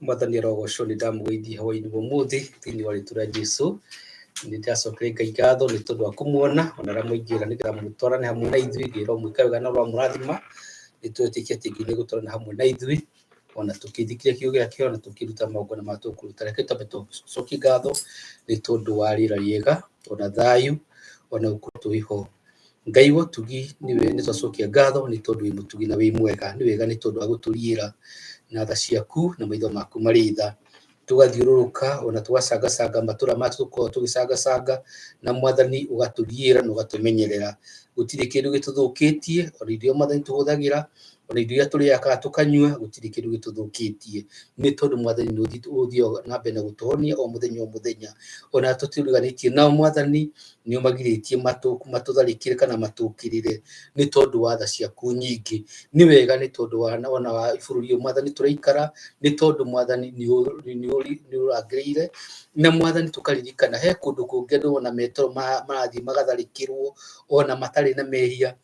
Mwathani arogocwo. Nĩ ndamũgeithia hwainĩ wa ũmũthĩ thĩinĩ wa rĩtwa rĩa Jesũ. Nĩ ndĩracokeria Ngai ngatho nĩ tondũ wa kũmuona ona arĩa mwaingĩra nĩgetha mũtwarane hamwe na ithuĩ. Ngĩrwo mwĩkare wega na ũramũrathima. Nĩ twetĩkia atĩ Ngai nĩ egũtwarana hamwe na ithuĩ ona tũkĩthikĩrĩria kiugo gĩake, ona tũkĩruta magongona ma tũkũruta. Reke twambe tũcokie ngatho nĩ tondũ wa rĩera rĩega ona thayũ ona gũkorwo twĩho. Ngai wa ũtugi, nĩwe nĩ twacokia ngatho nĩ tondũ wĩ mũtugi na wĩ mwega. Nĩ wega nĩ tondũ wa gũtũriĩra na tha ciaku na maitho maku marĩ tha. Tũgathiũrũrũka ona tũgacangacanga matũra maya tũkoragwo tũgĩcangacanga, na Mwathani ũgatũriĩra na ũgatũmenyerera. Gũtirĩ kĩndũ gĩtũthũkĩtie, ona indo iria Mwathani tũhũthagĩra, ona indo iria tũrĩaga kana tũkanyua, gũtirĩ kĩndũ gĩtũthũkĩtie. Nĩ tondũ Mwathani nĩ ũthiaga na mbere na gũtũhonia o mũthenya o mũthenya. Ona tũtiũriganĩtie nao Mwathani, nĩ ũmagirĩtie matũtharĩkĩre kana matũkĩrĩre nĩ tondũ wa tha ciaku nyingĩ. Nĩ wega nĩ tondũ wa ona wa bũrũri ũyũ Mwathani tũraikara, nĩ tondũ Mwathani nĩ ũrangĩrĩire, na Mwathani tũkaririkana he kũndũ kũngĩ andũ ona metoro marathiĩ magatharĩkĩrwo ona matarĩ na mehia,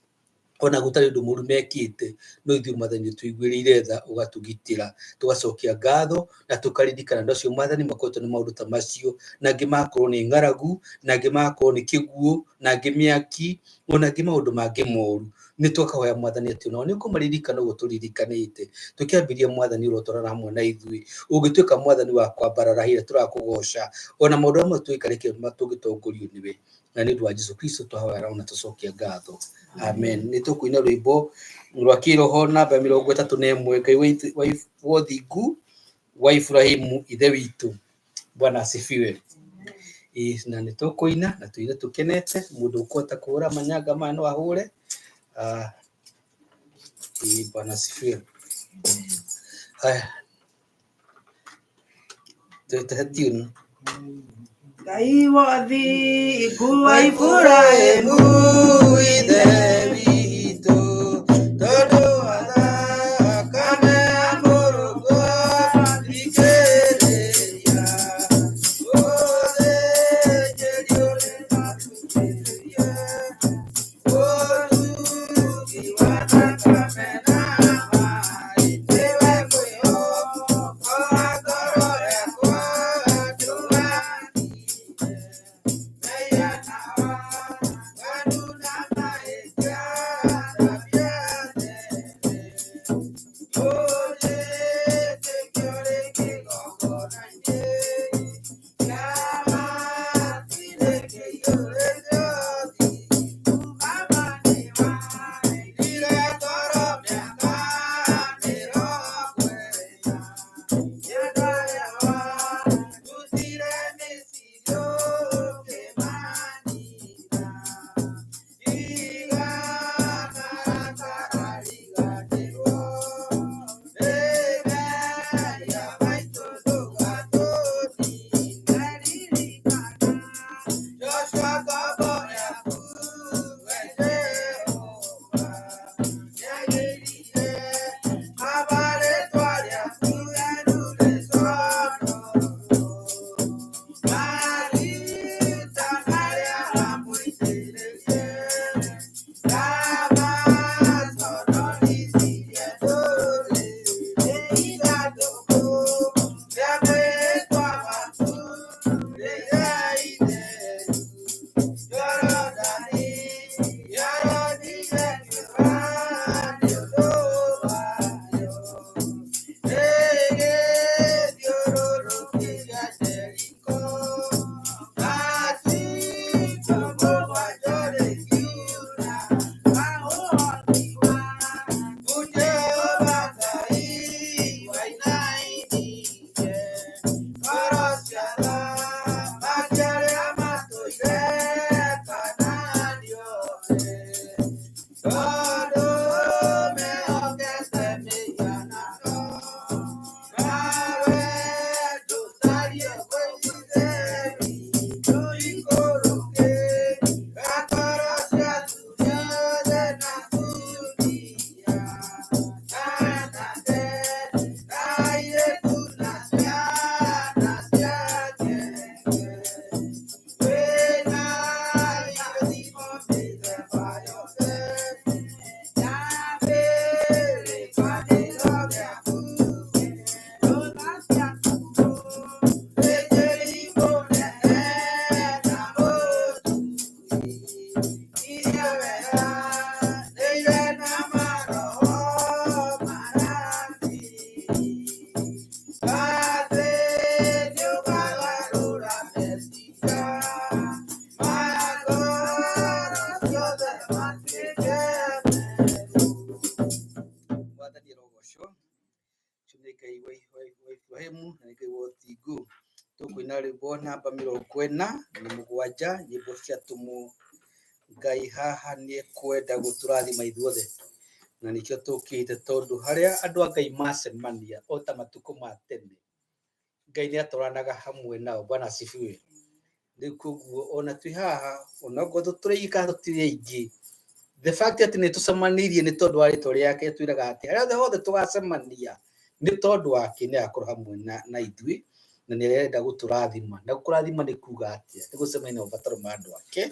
ona gũtarĩ ũndũ mũru mekĩte, no ithuĩ Mwathani nĩ ũtũiguĩrĩire tha ũgatũgitĩra. Tũgacokia ngatho na tũkaririkana andũ acio Mwathani makoretwo nĩ maũndũ ta macio, na angĩ magakorwo nĩ ng'aragu, na angĩ magakorwo nĩ kĩguũ, na angĩ mĩaki, ona angĩ maũndũ mangĩ moru. Nĩ tũkahoya Mwathani atĩ onao nĩ ũkũmaririkana ũguo tũririkanĩte. Tũkĩambĩrĩria Mwathani ũrotwarana hamwe na ithuĩ, ũngĩtuĩka Mwathani wa kwambarara hĩndĩ ĩrĩa tũrakũgoca, ona maũndũ marĩa mothe twĩka reke tũngĩtongorio nĩwe. Na nĩ ũndũ wa Jesu Kristo twahoya ona tũcokia ngatho, amen. Nĩ tũkũina rwĩmbo rwa kĩroho namba 31, Ngai wa ũthingu wa Ibrahimu ithe witũ. Bwana asifiwe. Ĩĩ, na nĩ tũkũina na tũine tũkenete. Mũndũ ũkũhota kũhũra manyanga maya no ahũre. Ah, ĩĩ, Bwana asifiwe. Haya, tũhe tune. Ngai wothingu wa Iburahĩmu ithe witũ, tondũ wa thakame ya mũrũguo thikĩrĩria, ũthĩnjĩri ũrĩ matũkĩrie, ũtugi wa thakame na maĩ, nĩwe mwĩhoko wa ngoro yakwa, ndũgatinye mehia na waganu na mahĩtia. Ngai wa Ibrahimu na nĩ Ngai wa ũthingu. Tũkũina rwĩmbo namba 47, nyĩmbo cia atũmwo. Ngai haha nĩ ekwenda gũtũrathima ithuothe, na nĩkĩo tũkĩte, tondũ harĩa andũ a Ngai macemania o ta matukũ ma tene, Ngai nĩ atwaranaga hamwe nao. Bwana asifiwe. Rĩu koguo ona twĩ haha, ona okorwo tũrĩ aingĩ kana tũtirĩ aingĩ, the fact atĩ nĩ tũcemanĩirie nĩ tondũ wa rĩtwa rĩake, twĩraga atĩ harĩa hothe hothe tũgacemania nĩ tondũ wake nĩ agakorwo hamwe na ithuĩ, na nĩ arenda gũtũrathima. Na gũkũrathima nĩ kuga atĩa? Nĩ gũcemania na mabataro ma andũ ake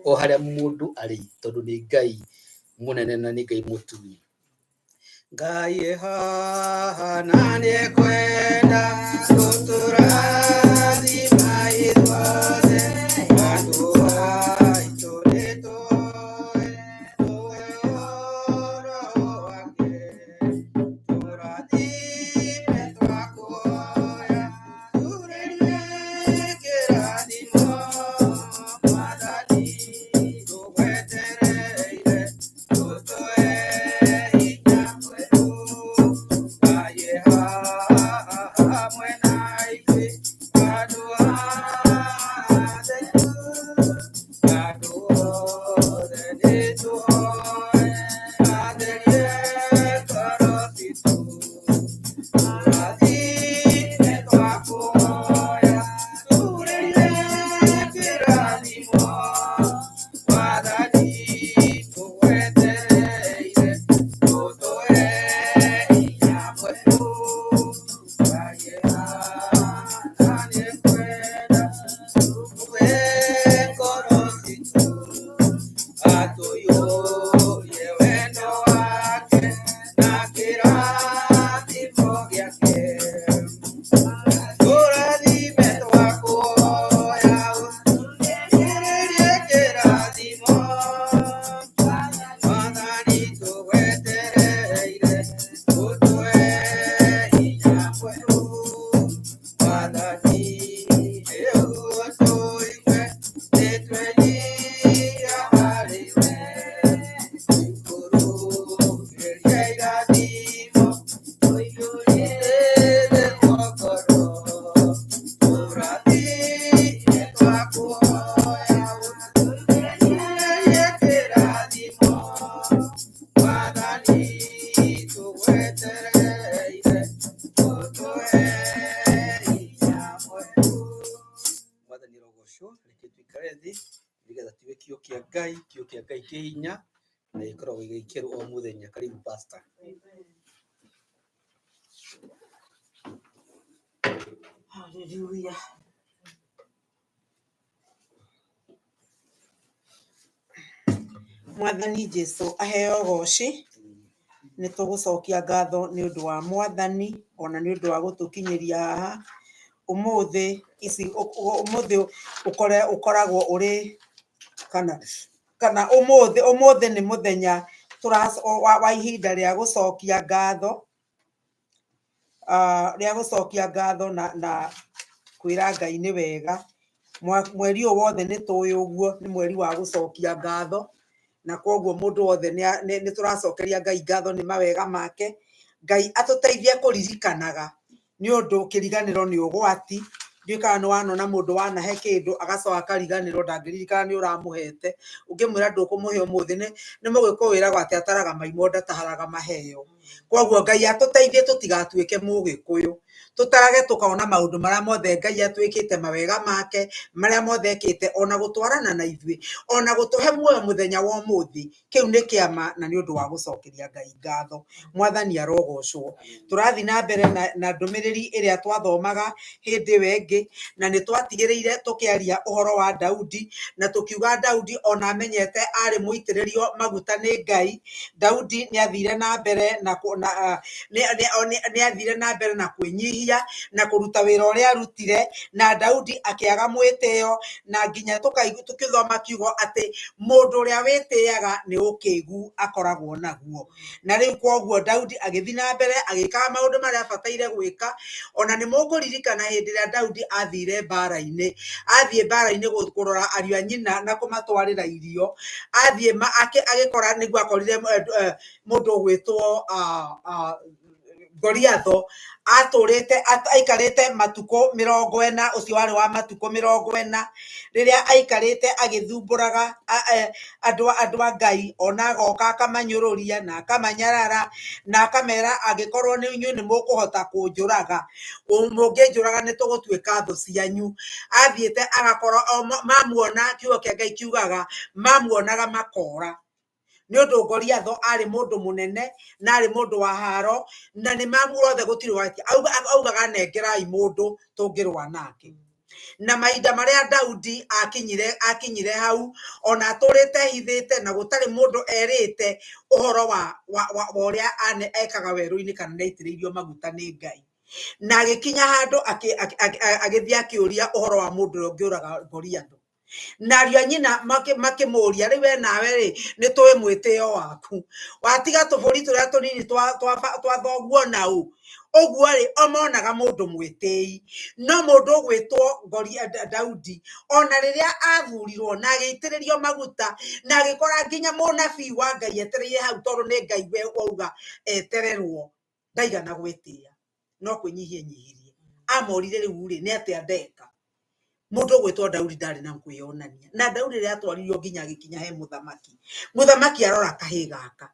o harĩa mũndũ arĩ, tondũ nĩ Ngai mũnene na nĩ Ngai mũtugi. Ngai e haha na nĩ ekwenda gũtũrathima ithuothe, andũ aitũ nĩ tũĩ Roho wake, tũrathime twakuoya, turĩrie kĩrathimo, Mwathani tũgwetereire, tũtũhe hinya mwerũ. Ngai e haha hamwe na ithuĩ, andũ atheru, andũ othe nĩ tũhoe, atherie ngoro citũ, tũrathime twakuoya, turĩrie kĩrathimo, Mwathani tũgwetereire, tũtũhe hinya mwerũ. Ngai e haha nĩ ekwenda tũkue ngoro citũ, atũiyũrie wendo wake na kĩrathimo gĩake. Tũrathime twakuoya, ũtũrĩrie kĩrathimo, Mwathani tũgwetereire, ũtũhe hinya mwerũ. Mwathani rĩu ũtũigue, nĩtwenyihia harĩ we, tũikũrũkĩrie irathimo, tũiyũrĩte ngoro. Tũrathime twakuoya, ũtũrĩrie kĩrathimo, Mwathani tũgwetereire, ũtũhe hinya mwerũ. Mwathani arogocwo. Reke tũikare thĩ nĩgetha tuge kiugo kĩa Ngai. Kiugo kĩa Ngai kĩ hinya na gĩkoragwo gĩgĩkĩrwo o mũthenya. Karibu pastor. Haleluya. Mwathani Jesu aheo goci. Nĩ tũgũcokia ngatho nĩ ũndũ wa Mwathani ona nĩ ũndũ wa gũtũkinyĩria haha ũmũthĩ. Ici ũmũthĩ ũkore ũkoragwo ũrĩ kana ũmũthĩ nĩ mũthenya wa ihinda rĩa gũcokia ngatho, rĩa gũcokia ngatho na kwĩra Ngai nĩ wega. Mweri ũyũ wothe nĩ tũĩ ũguo nĩ mweri wa gũcokia ngatho, na koguo mũndũ wothe nĩ tũracokeria Ngai ngatho nĩ mawega make. Ngai atũteithie kũririkanaga, nĩ ũndũ kĩriganĩro nĩ ũgwati. Ndiũĩ kana nĩ wanona mũndũ wanahe kĩndũ agacoka akariganĩrwo, ndangĩririkana nĩ ũramũhete. Ũngĩmwĩra ndũkũmũhe ũmũthĩ, nĩ mũgĩkũyũ wĩragwo atĩ ataraga maimũ ndataharaga maheo. Koguo Ngai atũteithie tũtigatuĩke mũgĩkũyũ, tũtarage tũkona maũndũ marĩa mothe Ngai atwĩkĩte, mawega make marĩa mothe ekĩte, ona gũtwarana na ithuĩ, ona gũtũhe muoyo mũthenya wa ũmũthĩ. Kĩu nĩ kĩama na nĩ ũndũ wa gũcokeria Ngai ngatho. Mwathani arogocwo. Tũrathiĩ na mbere na ndũmĩrĩri ĩrĩa twathomaga hĩndĩ ĩyo ĩngĩ, na nĩ twatigĩrĩire tũkĩaria ũhoro wa Daudi, na tũkiuga Daudi ona amenyete arĩ mũitĩrĩrio maguta nĩ Ngai. Daudi nĩ athire na mbere na nĩ athire na mbere na kwĩnyihia na kũruta wĩra ũrĩa arutire, na Daudi akĩaga mwĩtĩo, na nginya tũkĩthoma kiugo atĩ mũndũ ũrĩa wĩtĩaga nĩ ũkĩgu akoragwo naguo. Na rĩu koguo Daudi agĩthiĩ na mbere agĩkaga maũndũ marĩa abataire gwĩka. Ona nĩ mũkũririkana hĩndĩ ĩrĩa Daudi athire mbara-inĩ, athiĩ mbara-inĩ kũrora ariũ a nyina na kũmatwarĩra irio, athiĩ agĩkora nĩguo akorire mũndũ ũgwĩtwo Goliatho atũrĩte aikarĩte matukũ 40, ũcio warĩ wa matukũ 40, rĩrĩa aikarĩte agĩthumbũraga andũ a Ngai, ona agoka akamanyũrũria na akamanyarara na akamera angĩkorwo nĩ inyuĩ nĩ mũkũhota kũnjũraga, mũngĩnjũraga nĩ tũgũtuĩka thũ cianyu. Athiĩte agakora mamuona, kiugo kĩa Ngai kiugaga mamuonaga makora, nĩ ũndũ Goliatho arĩ mũndũ mũnene na arĩ mũndũ wa haro, na nĩ mamuothe gũtirĩ watia. Augaga nengerai mũndũ tũngĩrũa nake. Na mahinda marĩa Daudi akinyire hau, ona atũrĩte hithĩte na gũtarĩ mũndũ erĩte ũhoro wa ũrĩa ekaga werũ-inĩ kana nĩ aitĩrĩirio maguta nĩ Ngai. Na agĩkinya handũ agĩthiĩ akĩũria ũhoro wa mũndũ ũrĩa ũngĩũraga Goliatho. Na ariũ a nyina makĩmũria, rĩu we nawe rĩ, nĩ tũĩ mwĩtĩo waku, watiga tũbũri tũrĩa tũnini twa thoguo nau ũguo rĩ, o monaga mũndũ mwĩtĩi. No mũndũ ũgwĩtwo Daudi, ona rĩrĩa athurirwo na agĩitĩrĩrio maguta na agĩkora nginya mũnabii wa Ngai etereire hau, tondũ nĩ Ngai we wauga etererwo, ndaigana gwĩtĩa, no kwĩnyihia enyihirie. Amorire rĩu rĩ, nĩ atĩa ndeka? Mũndũ ũgwĩtwo Daudi ndarĩ na kwĩyonania. Na Daudi rĩrĩa atwarirwo nginya agĩkinya he mũthamaki, mũthamaki arora kahĩĩ gaka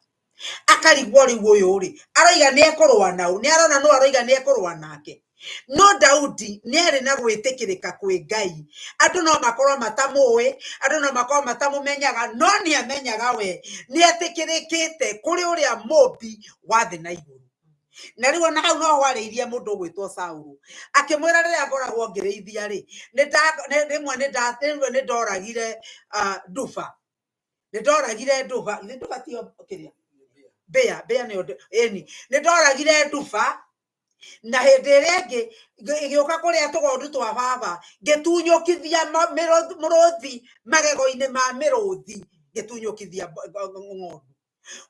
akarigwo rĩu ũyũ rĩ, aroiga nĩ ekũrũa nau, nĩ arona no aroiga nĩ ekũrũa nake. No Daudi nĩ arĩ na gwĩtĩkĩrĩka kwĩ Ngai. Andũ no makorwo matamũĩ, andũ no makorwo matamũmenyaga, no nĩ amenyaga we nĩ etĩkĩrĩkĩte kũrĩ ũrĩa mũmbi wa thĩ na igũrũ. Na rĩu ona hau no hwarĩirie mũndũ ũgwĩtwo Saulu, akĩmwĩra rĩrĩa ngoragwo ngĩrĩithia rĩ, rĩmwe nĩ ndoragire nduba, nĩ ndoragire nduba, nĩ nduba tiyo kĩrĩa mbĩa, mbĩa nĩyo ĩni, nĩ ndoragire nduba, na hĩndĩ ĩrĩa ĩngĩ ĩgĩũka kũrĩa tũgondu twa baba, ngĩtunyũkithia mũrũthi magego-inĩ ma mĩrũthi, ngĩtunyũkithia ng'ondu.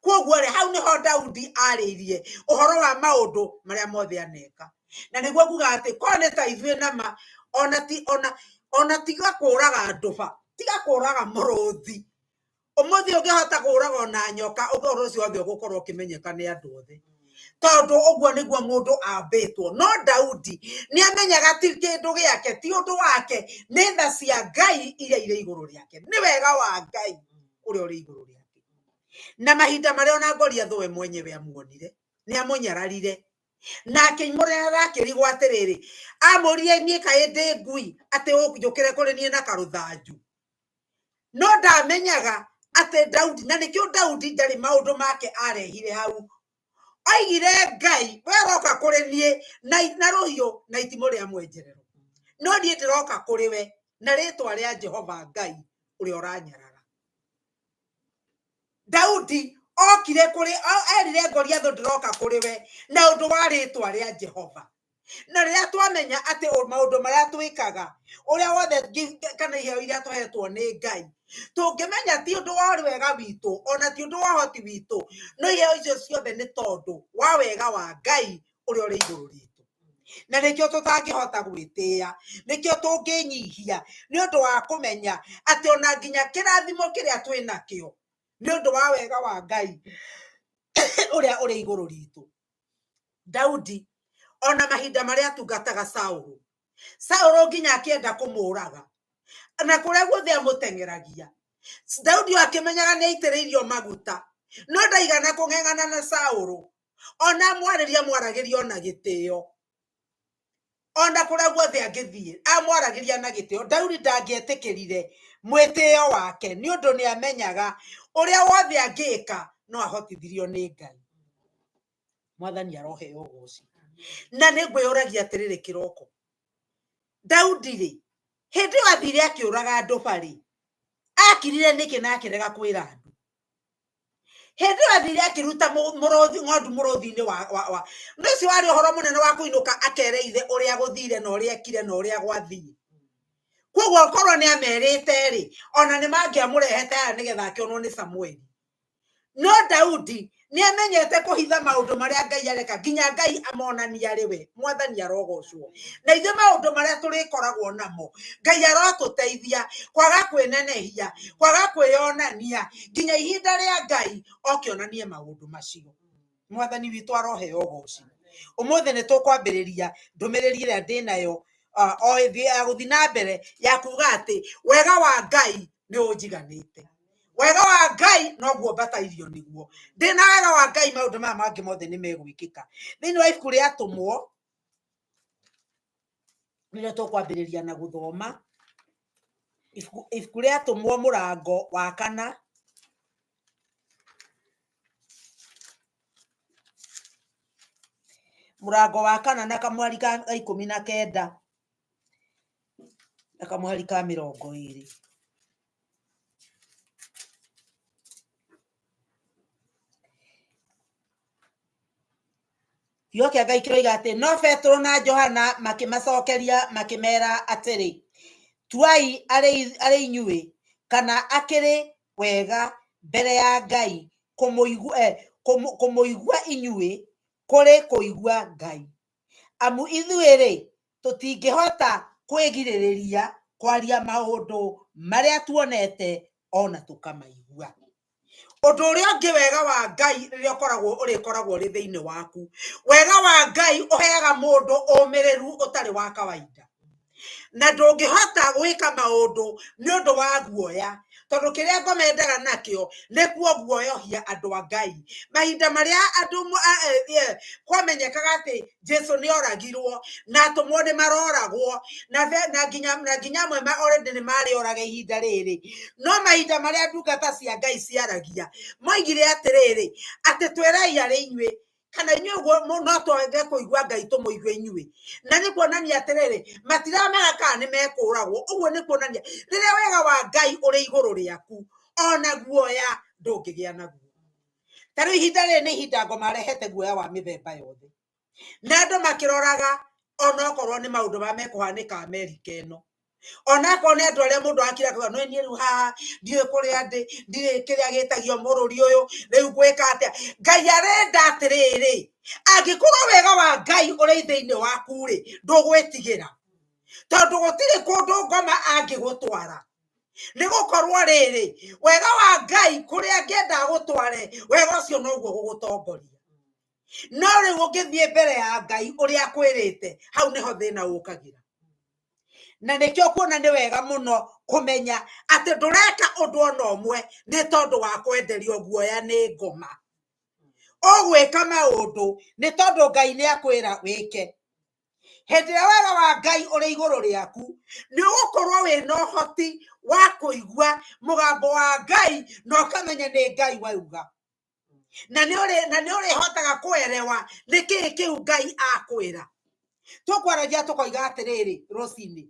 Koguo rĩ, hau nĩho Daudi arĩirie ũhoro wa maũndũ marĩa mothe aneka. Na nĩguo nguga atĩ korwo nĩ ta ithuĩ nama, ona tiga kũraga nduba, tiga kũraga mũrũthi, ũmũthĩ ũngĩhota kũraga ona nyoka, ũhoro ũcio wothe ũgũkorwo ũkĩmenyeka nĩ andũ othe, tondũ ũguo nĩguo mũndũ ambĩtwo. No Daudi nĩ amenyaga ti kĩndũ gĩake, ti ũndũ wake, nĩ tha cia Ngai iria irĩ igũrũ rĩake, nĩ wega wa Ngai ũrĩa ũrĩ igũrũ rĩake. Na mahinda marĩa ona Goliatho we mwenyewe amuonire, nĩ amũnyararire na akĩmũrera akĩrigwo atĩrĩrĩ, amũririe niĩ kaĩ ndĩ ngui atĩ ũnjũkĩre kũrĩ niĩ na karũthanju. No ndamenyaga atĩ Daudi, na nĩkĩo Daudi ndarĩ maũndũ make arehire hau, oigire Ngai we ũroka kũrĩ niĩ na rũhiũ na itimũ rĩa mwenjerero, no niĩ ndĩroka kũrĩ we na rĩtwa rĩa Jehova Ngai ũrĩa ũranyarara. Daudi okire kũrĩ, erire Goliatho ndĩroka kũrĩ we na ũndũ wa rĩtwa rĩa Jehova. Na rĩrĩa twamenya atĩ maũndũ marĩa twĩkaga, ũrĩa wothe kana iheo iria tũhetwo nĩ Ngai, tũngĩmenya ti ũndũ wa wega witũ, ona ti ũndũ wa ũhoti witũ, no iheo icio ciothe nĩ tondũ wa wega wa Ngai ũrĩa ũrĩ igũrũ ritũ. Na nĩkĩo tũtangĩhota gwĩtĩĩa, nĩkĩo tũngĩnyihia, nĩ ũndũ wa kũmenya atĩ ona nginya kĩrathimo kĩrĩa twĩ nakĩo nĩ ũndũ wa wega wa Ngai ũrĩa ũrĩ igũrũ ritũ. Daudi ona mahinda marĩa atungataga Saulu, Saulu nginya akĩenda kũmũraga, na kũrĩa guothe amũteng'eragia, Daudi akĩmenyaga nĩ aitĩrĩirio maguta, no ndaigana kũng'eng'ana na Saulu. Ona amwarĩria amwaragĩria ona gĩtĩo, ona kũrĩa guothe angĩthiĩ amwaragĩria na gĩtĩo. Daudi ndangĩetĩkĩrire mwĩtĩo wake, nĩ ũndũ nĩ amenyaga ũrĩa wothe angĩka no ahotithirio nĩ Ngai. Mwathani aroheo ũgoci. Na nĩ ngwĩyũragia atĩrĩrĩ kĩroko, Daudi rĩ, hĩndĩ ĩyo athire akĩũraga nduba rĩ, akirire nĩkĩ na akĩrega kwĩra andũ? Hĩndĩ ĩyo athire akĩruta mũrũthi, ng'ondu mũrũthi-inĩ wa nĩ ũcio warĩ ũhoro mũnene wa kũinũka akere ithe ũrĩa gũthire na ũrĩa ekire na ũrĩa gwathiĩ. Koguo korwo nĩ amerite rĩ, ona nĩ mangĩamũrehete haha nĩgetha akĩonwo nĩ Samueli. No Daudi nĩ amenyete kũhitha maũndũ marĩa Ngai areka nginya Ngai amonania arĩ we. Mwathani arogocwo. Na ithuĩ maũndũ marĩa tũrĩkoragwo namo, Ngai arotũteithia kwaga kwĩnenehia, kwaga kwĩyonania nginya ihinda rĩa Ngai oke onanie maũndũ macio. Mwathani witũ aroheo ũgoci. Ũmũthĩ nĩ tũkwambĩrĩria ndũmĩrĩri ĩrĩa ndĩnayo o ya gũthiĩ na mbere ya kuga atĩ wega wa Ngai nĩ ũnjiganĩte. Wega wa Ngai noguo mbatairio nĩguo. Ndĩna wega wa Ngai maũndũ maya mangĩ mothe nĩ megwĩkĩka. Thĩinĩ wa ibuku rĩa Atũmwo nĩrĩo tũkwambĩrĩria na gũthoma. Ibuku rĩa Atũmwo mũrango wa kana. Mũrango wa kana na kamweri ka 19 na kamũhari ka 20. Kiugo kĩa Ngai kĩroiga atĩ no Petero na Johana makĩmacokeria makĩmera atĩrĩ, tuai arĩ inyuĩ kana akĩrĩ wega mbere ya Ngai kũmũigua inyuĩ kũrĩ kũigua Ngai. Amu ithuĩ-rĩ, tũtingĩhota kwĩgirĩrĩria kwaria maũndũ marĩa tuonete ona tũkamaigua. Ũndũ ũrĩa ũngĩ wega wa Ngai rĩrĩa ũkoragwo ũrĩkoragwo ũrĩ thĩinĩ waku, wega wa Ngai ũheaga mũndũ ũmĩrĩru ũtarĩ wa kawaida. Na ndũngĩhota gwĩka maũndũ nĩ ũndũ wa guoya, tondũ kĩrĩa ngoma endaga nakĩo nĩkuo guoyohia andũ a Ngai. Mahinda marĩa andũ kwamenyekaga atĩ Jesu nĩ oragirwo na atũmwo nĩ maroragwo na nginya amwe already nĩ marĩ orage ihinda rĩrĩ, no mahinda marĩa ndungata cia Ngai ciaragia moigire atĩrĩrĩ, atĩ twĩrei arĩ inyuĩ kana inyuĩ ũguo no twage kũigua Ngai tũmũigue inyuĩ. Na nĩ kuonania atĩrĩrĩ, matiramenya kana nĩ mekũragwo. Ũguo nĩ kuonania rĩrĩa wega wa Ngai ũrĩ igũrũ rĩaku, ona guoya ndũngĩgĩa naguo. Ta rĩu ihinda rĩrĩ nĩ ihinda ngoma arehete guoya wa mĩthemba yothe. Na andũ makĩroraga onokorwo nĩ maũndũ marĩa mekũhanĩka Amerika ĩno. Onakorwo nĩ andũ arĩa mũndũ akira akauga, no niĩ rĩu haha ndiũĩ kũrĩa ndĩ, ndirĩ kĩrĩa gĩtagio bũrũri ũyũ, rĩu ngwĩka atĩa. Ngai arenda atĩrĩrĩ, angĩkorwo wega wa Ngai ũrĩ thĩinĩ waku rĩ, ndũgwĩtigĩra. Tondũ gũtirĩ kũndũ ngoma angĩgũtwara. Nĩ gũkorwo rĩrĩ, wega wa Ngai kũrĩa angĩenda agũtware, wega ũcio noguo ũgũgũtongoria. No rĩu ũngĩthiĩ mbere ya Ngai ũrĩa akwĩrĩte, hau nĩho thĩna ũkagĩra. Na nĩkĩo kuona nĩ wega mũno kũmenya atĩ ndũreka ũndũ ona ũmwe nĩ tondũ wa kwenderio guoya nĩ ngoma. Ũgwĩka maũndũ nĩ tondũ Ngai nĩ akwĩra wĩke. Hĩndĩ ĩrĩa wega wa Ngai ũrĩ igũrũ rĩaku, nĩ ũgũkorwo wĩna ũhoti wa kũigua mũgambo wa Ngai na ũkamenya nĩ Ngai wauga. Na nĩ ũrĩhotaga kũerewa nĩkĩĩ kĩu Ngai akwĩra. Tũkwaragia tũkoiga atĩrĩrĩ rũcinĩ,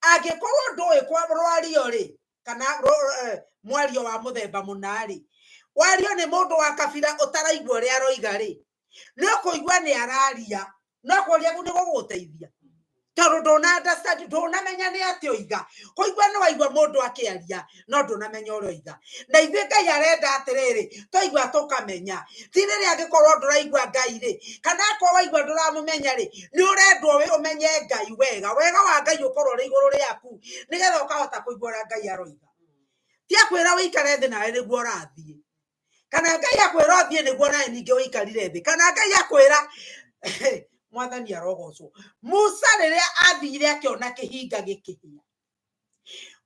angĩkorwo ndũĩ rwario rĩ, kana mwario wa mũthemba mũna rĩ, wario nĩ mũndũ wa kabira ũtaraigua ũrĩa aroiga rĩ, nĩ ũkũigua nĩ araria, no kũria nĩ gũgũteithia. Tondũ ndũna understand, ndũnamenya nĩ atĩa oiga. Kũigua nĩ waigua mũndũ akĩaria, no ndũnamenya ũrĩa oiga. Na ithuĩ Ngai arenda atĩrĩrĩ, twaigua tũkamenya. Ti rĩrĩa angĩkorwo ndũraigua Ngai rĩ, kana akorwo waigua ndũramũmenya rĩ, nĩ ũrendwo ũmenye Ngai wega. Wega wa Ngai ũkorwo ũrĩ igũrũ rĩaku, nĩgetha ũkahota kũigua ũrĩa Ngai aroiga. Ti akwĩra ũikare thĩ nawe nĩguo ũrathiĩ. Kana Ngai akwĩra ũthiĩ nĩguo nawe ningĩ ũikarire thĩ. Kana Ngai akwĩra, Mwathani arogocwo. Musa rĩrĩa athire akĩona kĩhinga gĩkĩhĩa.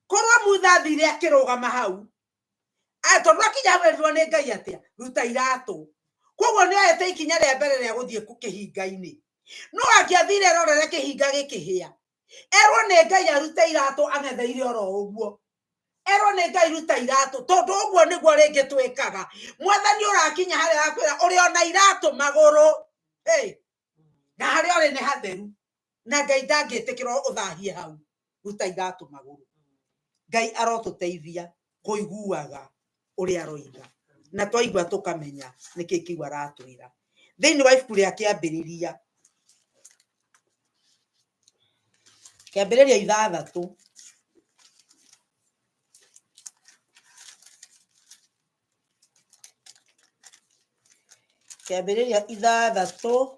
Korwo Musa athire akĩrũgama hau, tondũ akinya hau erirwo nĩ Ngai atĩa, ruta iratũ. Koguo nĩ oete ikinya rĩa mbere rĩa gũthiĩ kĩhinga-inĩ. No angĩathire erorere kĩhinga gĩkĩhĩa, erwo nĩ Ngai arute iratũ ang'etheire oro ũguo. Erwo nĩ Ngai ruta iratũ, tondũ ũguo nĩguo rĩngĩ twĩkaga. Mwathani ũrakinya harĩa arakwĩra ũrĩ ona iratũ magũrũ. Hey, na harĩa ũrĩ nĩ hatheru, na Ngai ndangĩtĩkĩra ũthahie hau. Ruta iratũ magũrũ. Ngai arotũteithia kũiguaga ũrĩa aroiga, na twaigua tũkamenya nĩkĩ kĩu aratwĩra. Thĩinĩ wa ibuku rĩa Kĩambĩrĩria, Kĩambĩrĩria 6, Kĩambĩrĩria 6,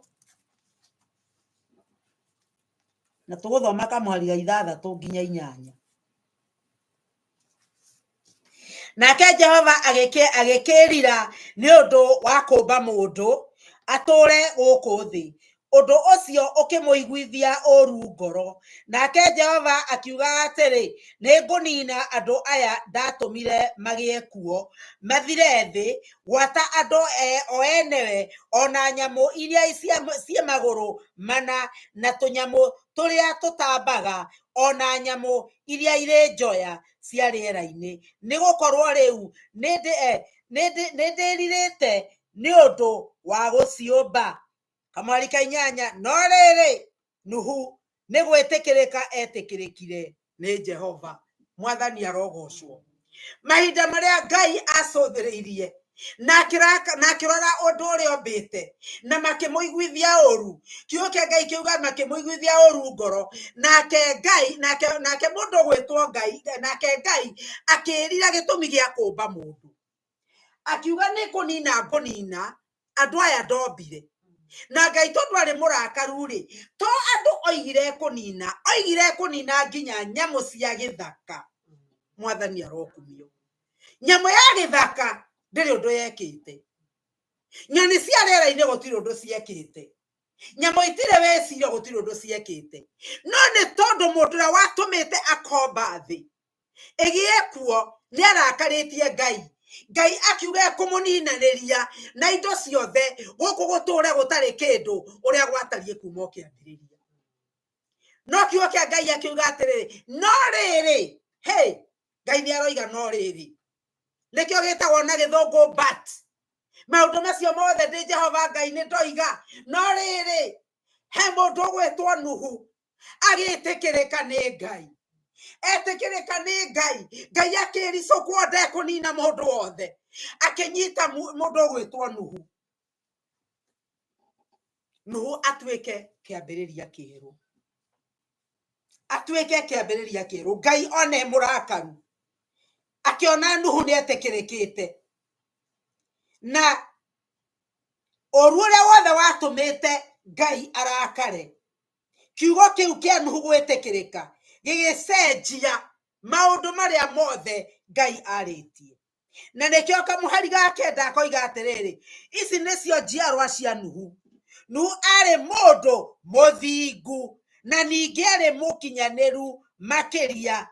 na tũgũthoma kamũhari ga 6 nginya 8. Nake Jehova agĩkĩrira nĩ ũndũ wa kũmba mũndũ atũũre gũkũ thĩ, Ũndũ ũcio ũkĩmũiguithia ũũru ngoro. Nake Jehova akiuga atĩrĩ, nĩ ngũniina andũ aya ndatũmire magĩe kuo, mathire thĩ, gwata andũ o enewe, o na nyamũ iria ciĩ magũrũ mana, na tũnyamũ tũrĩa tũtambaga, o na nyamũ iria irĩ njoya cia rĩera-inĩ. Nĩ gũkorwo rĩu nĩ ndĩrirĩte nĩ ũndũ wa gũciũmba. Kamwari ka inyanya, no rĩrĩ, Nuhu nĩ gwĩtĩkĩrĩka etĩkĩrĩkire nĩ Jehova. Mwathani arogocwo. Mahinda marĩa Ngai acũthĩrĩirie na akĩrora ũndũ ũrĩa ombĩte na makĩmũiguithia ũru, kiugo kĩa Ngai kiuga makĩmũiguithia ũru ngoro, nake Ngai nake mũndũ ũgwĩtwo Ngai, nake Ngai akĩĩrira gĩtũmi gĩa kũmba mũndũ, akiuga nĩ kũnina ngũnina andũ aya ndombire. Na Ngai tondũ arĩ mũrakaru rĩ, to andũ oigire kũnina, oigire kũnina nginya nyamũ cia gĩthaka. Mwathani arokumio. Nyamũ ya gĩthaka ndĩrĩ ũndũ yekĩte, nyoni cia rĩera-inĩ gũtirĩ ũndũ ciekĩte, nyamũ itirĩ wĩcirio gũtirĩ ũndũ ciekĩte, no nĩ tondũ mũndũ ũrĩa watũmĩte akomba thĩ ĩgĩe kuo nĩ arakarĩtie Ngai. Ngai akiuga ekũmũninanĩria na indo ciothe gũkũ gũtũre gũtarĩ kĩndũ ũrĩa gwatariĩ kuma o kĩambĩrĩria. No kiugo kĩa Ngai akiuga atĩrĩrĩ, no rĩrĩ, hey, Ngai nĩ aroiga no rĩrĩ, nĩkĩo gĩtagwo na gĩthũngũ but. Maũndũ macio mothe ndĩ Jehova Ngai nĩ ndoiga, no rĩrĩ, he mũndũ ũgwĩtwo Nuhu agĩtĩkĩrĩka nĩ Ngai, etĩkĩrĩka nĩ Ngai, Ngai akĩricũkwo ndekũnina mũndũ wothe, akĩnyita mũndũ ũgwĩtwo Nuhu. Nuhu atuĩke kĩambĩrĩria kĩerũ, atuĩke kĩambĩrĩria kĩerũ. Ngai one mũrakaru akĩona Nuhu nĩ etĩkĩrĩkĩte, na ũru ũrĩa wothe watũmĩte Ngai arakare, kiugo kĩu kĩa Nuhu gwĩtĩkĩrĩka gĩgĩcenjia maũndũ marĩa mothe Ngai arĩtie. Na nĩkĩo kamũhari ga kenda akoiga atĩrĩrĩ, ici nĩcio njiarwa cia Nuhu. Nuhu arĩ mũndũ mũthingu na ningĩ arĩ mũkinyanĩru makĩria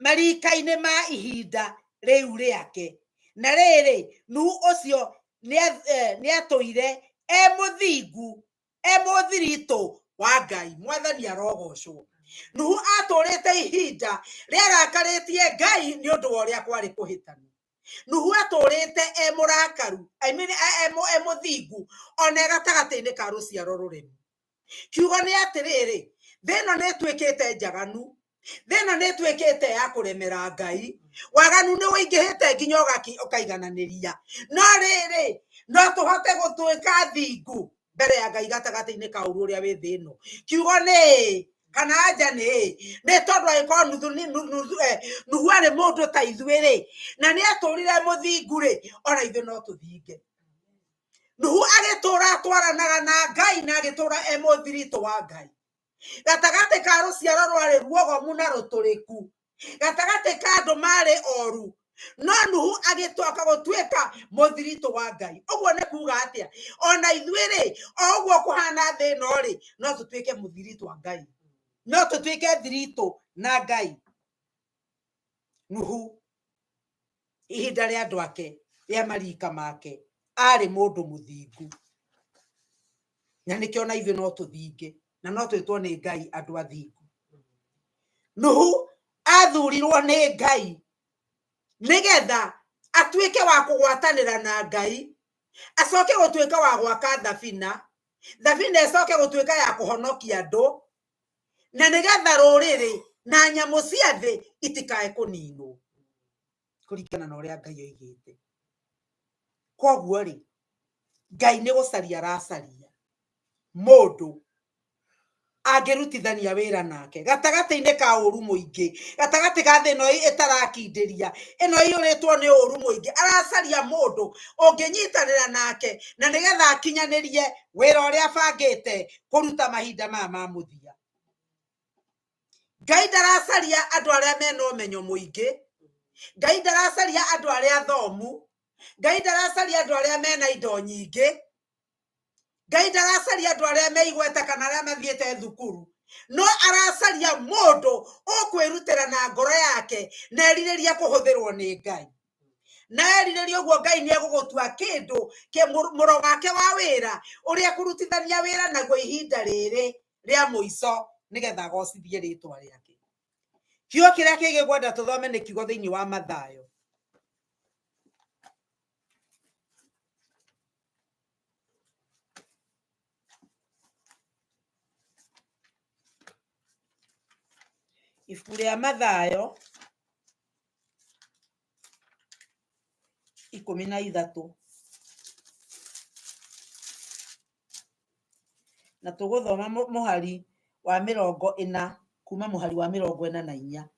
marika-inĩ ma ihinda rĩu rĩake. Na rĩrĩ, Nuhu ũcio nĩatũire e mũthingu, e mũthiritũ wa Ngai. Mwathani arogocwo. Nuhu atũrĩte ihinda rĩarakarĩtie Ngai nĩ ũndũ wa ũrĩa kwarĩ kũhĩtanu. Nuhu atũrĩte e mũrakaru, I mean, e mũthingu ona e gatagatĩ-inĩ ka rũciaro rũremi. Kiugo nĩ atĩrĩrĩ, thĩ ĩno nĩ ĩtuĩkĩte njaganu, thĩ ĩno nĩ ĩtuĩkĩte ya kũremera Ngai, waganu nĩ ũingĩhĩte nginya ũkaigananĩria. No rĩrĩ, no tũhote gũtuĩka thingu mbere ya Ngai gatagatĩ-inĩ ka ũru ũrĩa wĩ thĩ ĩno. Kiugo nĩ ĩĩ kana anja nĩ ĩĩ, nĩ tondũ angĩkorwo Nuhu arĩ mũndũ ta ithuĩ rĩ, na nĩ atũrire mũthingu rĩ, ona ithuĩ no tũthinge. Nuhu agĩtũra atwaranaga na Ngai na agĩtũra e mũthiritũ wa Ngai. Gatagatĩ ka rũciaro rwarĩ ruogomu na rũtũrĩku, gatagatĩ ka andũ marĩ oru, no Nuhu agĩtuĩka gũtuĩka mũthiritũ wa Ngai. Ũguo nĩ kuga atĩa? Ona ithuĩ rĩ, o ũguo kũhana thĩ ĩno rĩ, no tũtuĩke mũthiritũ wa Ngai, no tũtuĩke thiritũ na Ngai. Nuhu ihinda rĩa andũ ake rĩa marika make arĩ mũndũ mũthingu, na nĩkĩo na ithuĩ no tũthinge na no twĩtwo nĩ Ngai andũ athingu. Nuhu athurirwo nĩ Ngai nĩgetha atuĩke wa kũgwatanĩra na Ngai, acoke gũtuĩka wa gwaka thabina, thabina ĩcoke gũtuĩka ya kũhonokia andũ, na nĩgetha rũrĩrĩ na nyamũ cia thĩ itikae kũninwo kũringana na ũrĩa Ngai oigĩte. Koguo rĩ, Ngai nĩ gũcaria aracaria mũndũ angĩrutithania wĩra nake gatagatĩ-inĩ ka ũru mũingĩ, gatagatĩ ka thĩ ĩno ĩtarakindĩria, ĩno ĩiyũrĩtwo nĩ ũru mũingĩ, aracaria mũndũ ũngĩnyitanĩra nake na nĩgetha akinyanĩrie wĩra ũrĩa abangĩte kũruta mahinda maya ma mũthia. Ngai ndaracaria andũ arĩa mena ũmenyo mũingĩ, Ngai ndaracaria andũ arĩa athomu, Ngai ndaracaria andũ arĩa mena indo nyingĩ, Ngai ndaracaria andũ arĩa meigweta kana arĩa mathiĩte thukuru, no aracaria mũndũ ũkwĩrutĩra na ngoro yake na erirĩria kũhũthĩrwo nĩ Ngai. Na erirĩria ũguo Ngai nĩ egũgũtua kĩndũ kĩ mũro wake wa wĩra ũrĩa ekũrutithania wĩra naguo ihinda rĩrĩ rĩa mũico nĩgetha agocithie rĩtwa rĩake. Kiugo kĩrĩa kĩngĩ ngwenda tũthome nĩ kiugo thĩinĩ wa Mathayo. Ibuku rĩa Mathayo 13 na tũgũthoma mũhari wa 40 kuma mũhari wa 44 nginya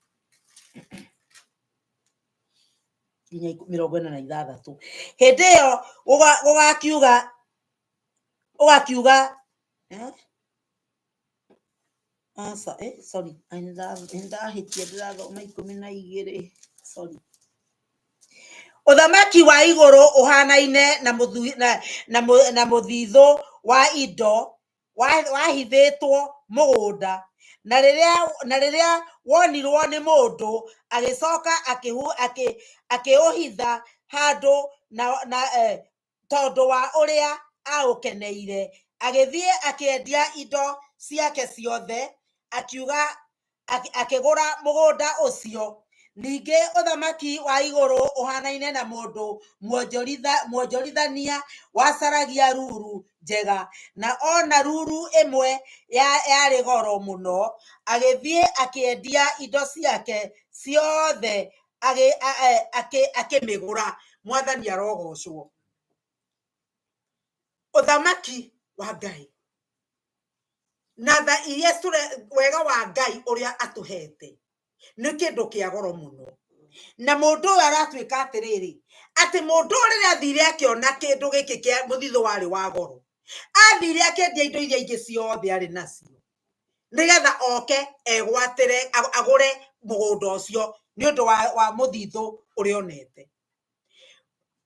46. Hĩndĩ ĩyo gũgakiuga ũgakiuga aca, sorry, nĩndahĩtia, ndĩrathoma 12, sorry. Ũthamaki wa igũrũ ũhanaine na mũthithũ wa indo wahithĩtwo mũgũnda, na rĩrĩa wonirwo nĩ mũndũ agĩcoka akĩũhitha handũ na tondũ wa ũrĩa aũkeneire, agĩthiĩ akĩendia indo ciake ciothe, akiuga akĩgũra mũgũnda ũcio. Ningĩ ũthamaki wa igũrũ ũhanaine na mũndũ mwonjorithania wacaragia ruru njega, na ona ruru ĩmwe yarĩ goro mũno, agĩthiĩ akĩendia indo ciake ciothe akĩmĩgũra. Mwathani arogocwo. Ũthamaki wa Ngai na tha iria wega wa Ngai ũrĩa atũhete nĩ kĩndũ kĩa goro mũno. Na mũndũ ũyũ aratuĩka atĩrĩrĩ, atĩ mũndũ ũyũ rĩrĩa athire akĩona kĩndũ gĩkĩ kĩa mũthithũ warĩ wa goro, athire akĩendia indo iria ingĩ ciothe arĩ nacio nĩgetha oke egwatĩre agũre mũgũnda ũcio nĩ ũndũ wa mũthithũ ũrĩa onete.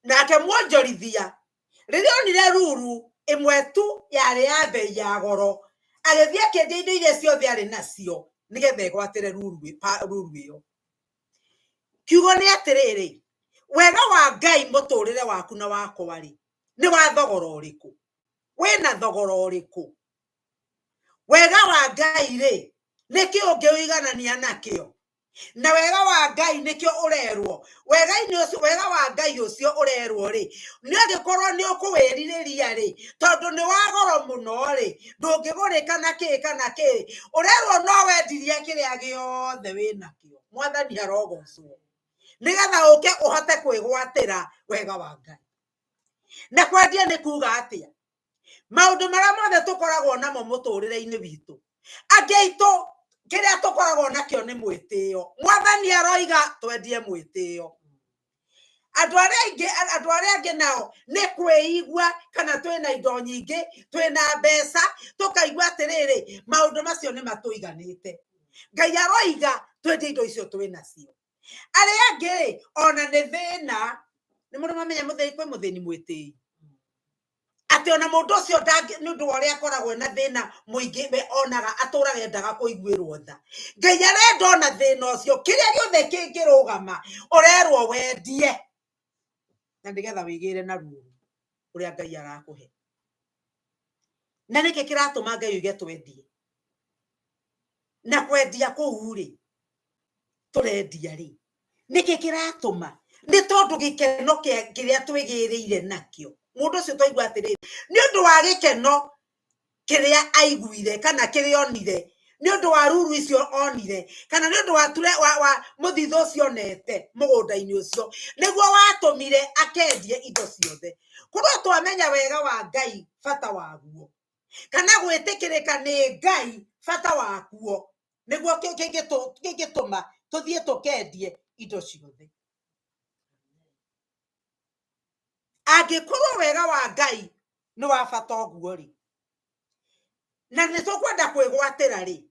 Nake mwonjorithia rĩrĩa onire ruru ĩmwe tu yarĩ ya bei ya goro, agĩthiĩ akĩendia indo iria ciothe arĩ nacio nĩgetha egwatĩre ruru ĩyo. Kiugo nĩ atĩrĩrĩ, wega wa Ngai mũtũrĩre waku na wakwa rĩ, nĩ wa thogora ũrĩkũ? Wĩna thogora ũrĩkũ? Wega wa Ngai rĩ, nĩkĩ ũngĩũiganania nakĩo? Na wega wa Ngai nĩkĩo ũrerwo, wega-inĩ ũcio, wega wa Ngai ũcio ũrerwo rĩ, nĩ angĩkorwo nĩ ũkũwĩrirĩria rĩ, tondũ nĩ wa goro mũno rĩ, ndũngĩgũrĩka na kĩ kana kĩ, ũrerwo no wendirie kĩrĩa gĩothe wĩnakĩo. Mwathani arogocwo. Nĩgetha ũke ũhote kwĩgwatĩra wega wa Ngai. Na kwendia nĩ kuga atĩa? Maũndũ marĩa mothe tũkoragwo namo mũtũrĩre-inĩ witũ, angĩ aitũ kĩrĩa tũkoragwo nakĩo nĩ mwĩtĩo. Mwathani aroiga twendie mwĩtĩo. Andũ arĩa aingĩ, andũ arĩa angĩ nao nĩ kwĩigua kana twĩna indo nyingĩ, twĩna mbeca, tũkaigua atĩrĩrĩ, maũndũ macio nĩ matũiganĩte. Ngai aroiga twendie indo icio twĩnacio. Arĩa angĩ rĩ, ona nĩ thĩna, nĩ mũrĩ mwamenya kwĩ mũthĩni mwĩtĩi. Atĩ ona mũndũ ũcio nĩ ũndũ wa ũrĩa akoragwo na thĩna mũingĩ, we onaga atũraga endaga kũiguĩrwo tha. Ngai arenda ona thĩna ũcio, kĩrĩa gĩothe kĩngĩrũgama, ũrerwo wendie. Na nĩgetha wĩgĩre na ruru ũrĩa Ngai arakũhe. Na nĩkĩ kĩratũma Ngai oige twendie? Na kwendia kũu rĩ, tũrendia rĩ, nĩkĩ kĩratũma? Nĩ tondũ gĩkeno kĩrĩa twĩgĩrĩire nakĩo. Mũndũ ũcio twaigua atĩrĩrĩ, nĩ ũndũ wa gĩkeno kĩrĩa aiguire kana kĩrĩa onire, nĩ ũndũ wa ruru icio onire, kana nĩ ũndũ wa mũthithũ ũcio onete mũgũnda-inĩ ũcio, nĩguo watũmire akendie indo ciothe. Korwo twamenya wega wa Ngai bata waguo, kana gwĩtĩkĩrĩka nĩ Ngai bata wakuo, nĩguo kĩngĩtũma tũthiĩ tũkendie indo ciothe. Angĩkorwo wega wa Ngai nĩ wa bata ũguo rĩ, na nĩ tũkwenda kwĩgwatĩra rĩ,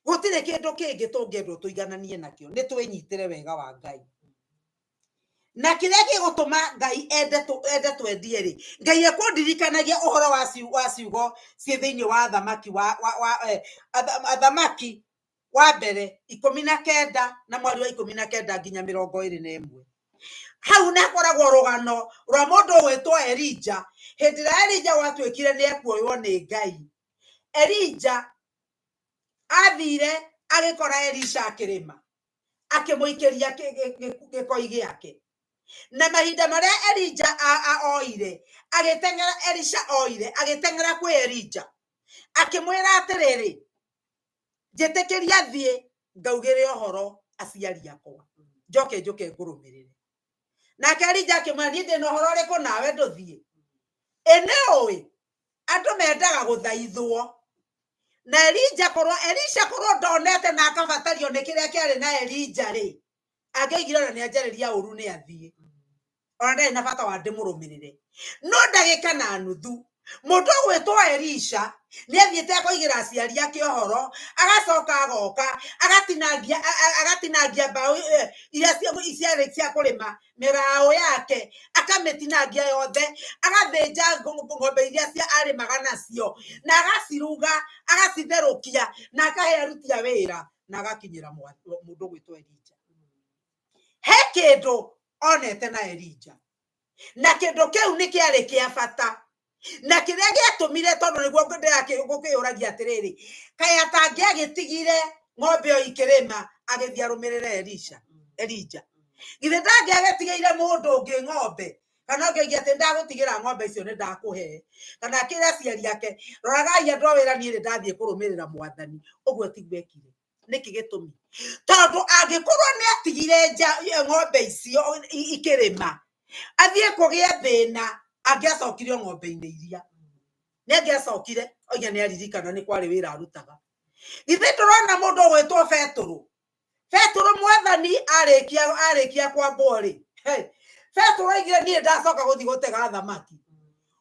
gũtirĩ kĩndũ kĩngĩ tũngĩendwo tũigananie nakĩo, nĩ twĩnyitĩre wega wa Ngai. Na kĩrĩa gĩgũtũma Ngai ende ende twendie rĩ, Ngai ekũndirikanagia ũhoro wa wa ciugo ciĩ thĩinĩ wa athamaki wa athamaki wa mbere 19 na mweri wa 19 nginya 21. Hau nĩ hakoragwo rũgano rwa mũndũ ũgwĩtwo Elija. Hĩndĩ ĩrĩa Elija gwatuĩkire nĩ ekuoywo nĩ Ngai, Elija athire agĩkora Elisha akĩrĩma, akĩmũikĩria gĩkoi gĩake. Na mahinda marĩa Elija oire, agĩteng'era, Elisha oire, agĩteng'era kwĩ Elija, akĩmwĩra atĩrĩrĩ, njĩtĩkĩria thiĩ ngaugĩre ũhoro aciari akwa, njoke njũke ngũrũmĩrĩre. Nake Elija akĩmwĩra, niĩ ndĩna ũhoro ũrĩkũ nawe ndũthiĩ? Ĩ nĩ ũĩ andũ mendaga gũthaithwo. Na Elija korwo, Elisha korwo ndonete na akabatario nĩ kĩrĩa kĩarĩ na Elija rĩ, angĩoigire ona nĩ anjarĩria ũru nĩ athiĩ, ona ndarĩ na bata wa ndĩmũrũmĩrĩre. No ndagĩka na nuthu, mũndũ ũgwĩtwo Elisha nĩ athiĩte akoigĩra aciari ake ũhoro, agacoka agoka agatinangia, agatinangia mbaũ iria ciarĩ cia kũrĩma mĩraũ yake, akamĩtinangia yothe, agathĩnja ng'ombe iria cia arĩmaga nacio, na agaciruga, agacitherũkia, na akahe aruti a wĩra, na agakinyĩra mũndũ ũgwĩtwo Elija. He kĩndũ onete na Elija, na kĩndũ kĩu nĩ kĩarĩ kĩa bata, na kĩrĩa gĩatũmire, tondũ nĩguo ngũkĩyũragia atĩrĩrĩ, kaĩ atangĩagĩtigire ng'ombe o ikĩrĩma agĩthiĩ arũmĩrĩre Elisha, Elija? Githĩ ndangĩagĩtigĩire mũndũ ũngĩ ng'ombe, kana ũngĩoigia atĩ ndagũtigĩra ng'ombe icio nĩ ndakũhe, kana akĩre aciari ake, roragai andũ a wĩra, niĩ nĩ ndathiĩ kũrũmĩrĩra mwathani. Ũguo tiguo ekire. Nĩkĩ gĩtũmi? Tondũ angĩkorwo nĩ atigire ng'ombe icio ikĩrĩma, athiĩ kũgĩa thĩna, angĩacokire o ng'ombe-inĩ iria. Nĩ angĩacokire oige nĩ aririkana nĩ kwarĩ wĩra arutaga. Githĩ ndũrona mũndũ ũgwĩtwo Betũrũ? Betũrũ mwathani arĩkia kwambwo rĩ, hey, Betũrũ oigire niĩ ndacoka gũthiĩ gũtega thamaki.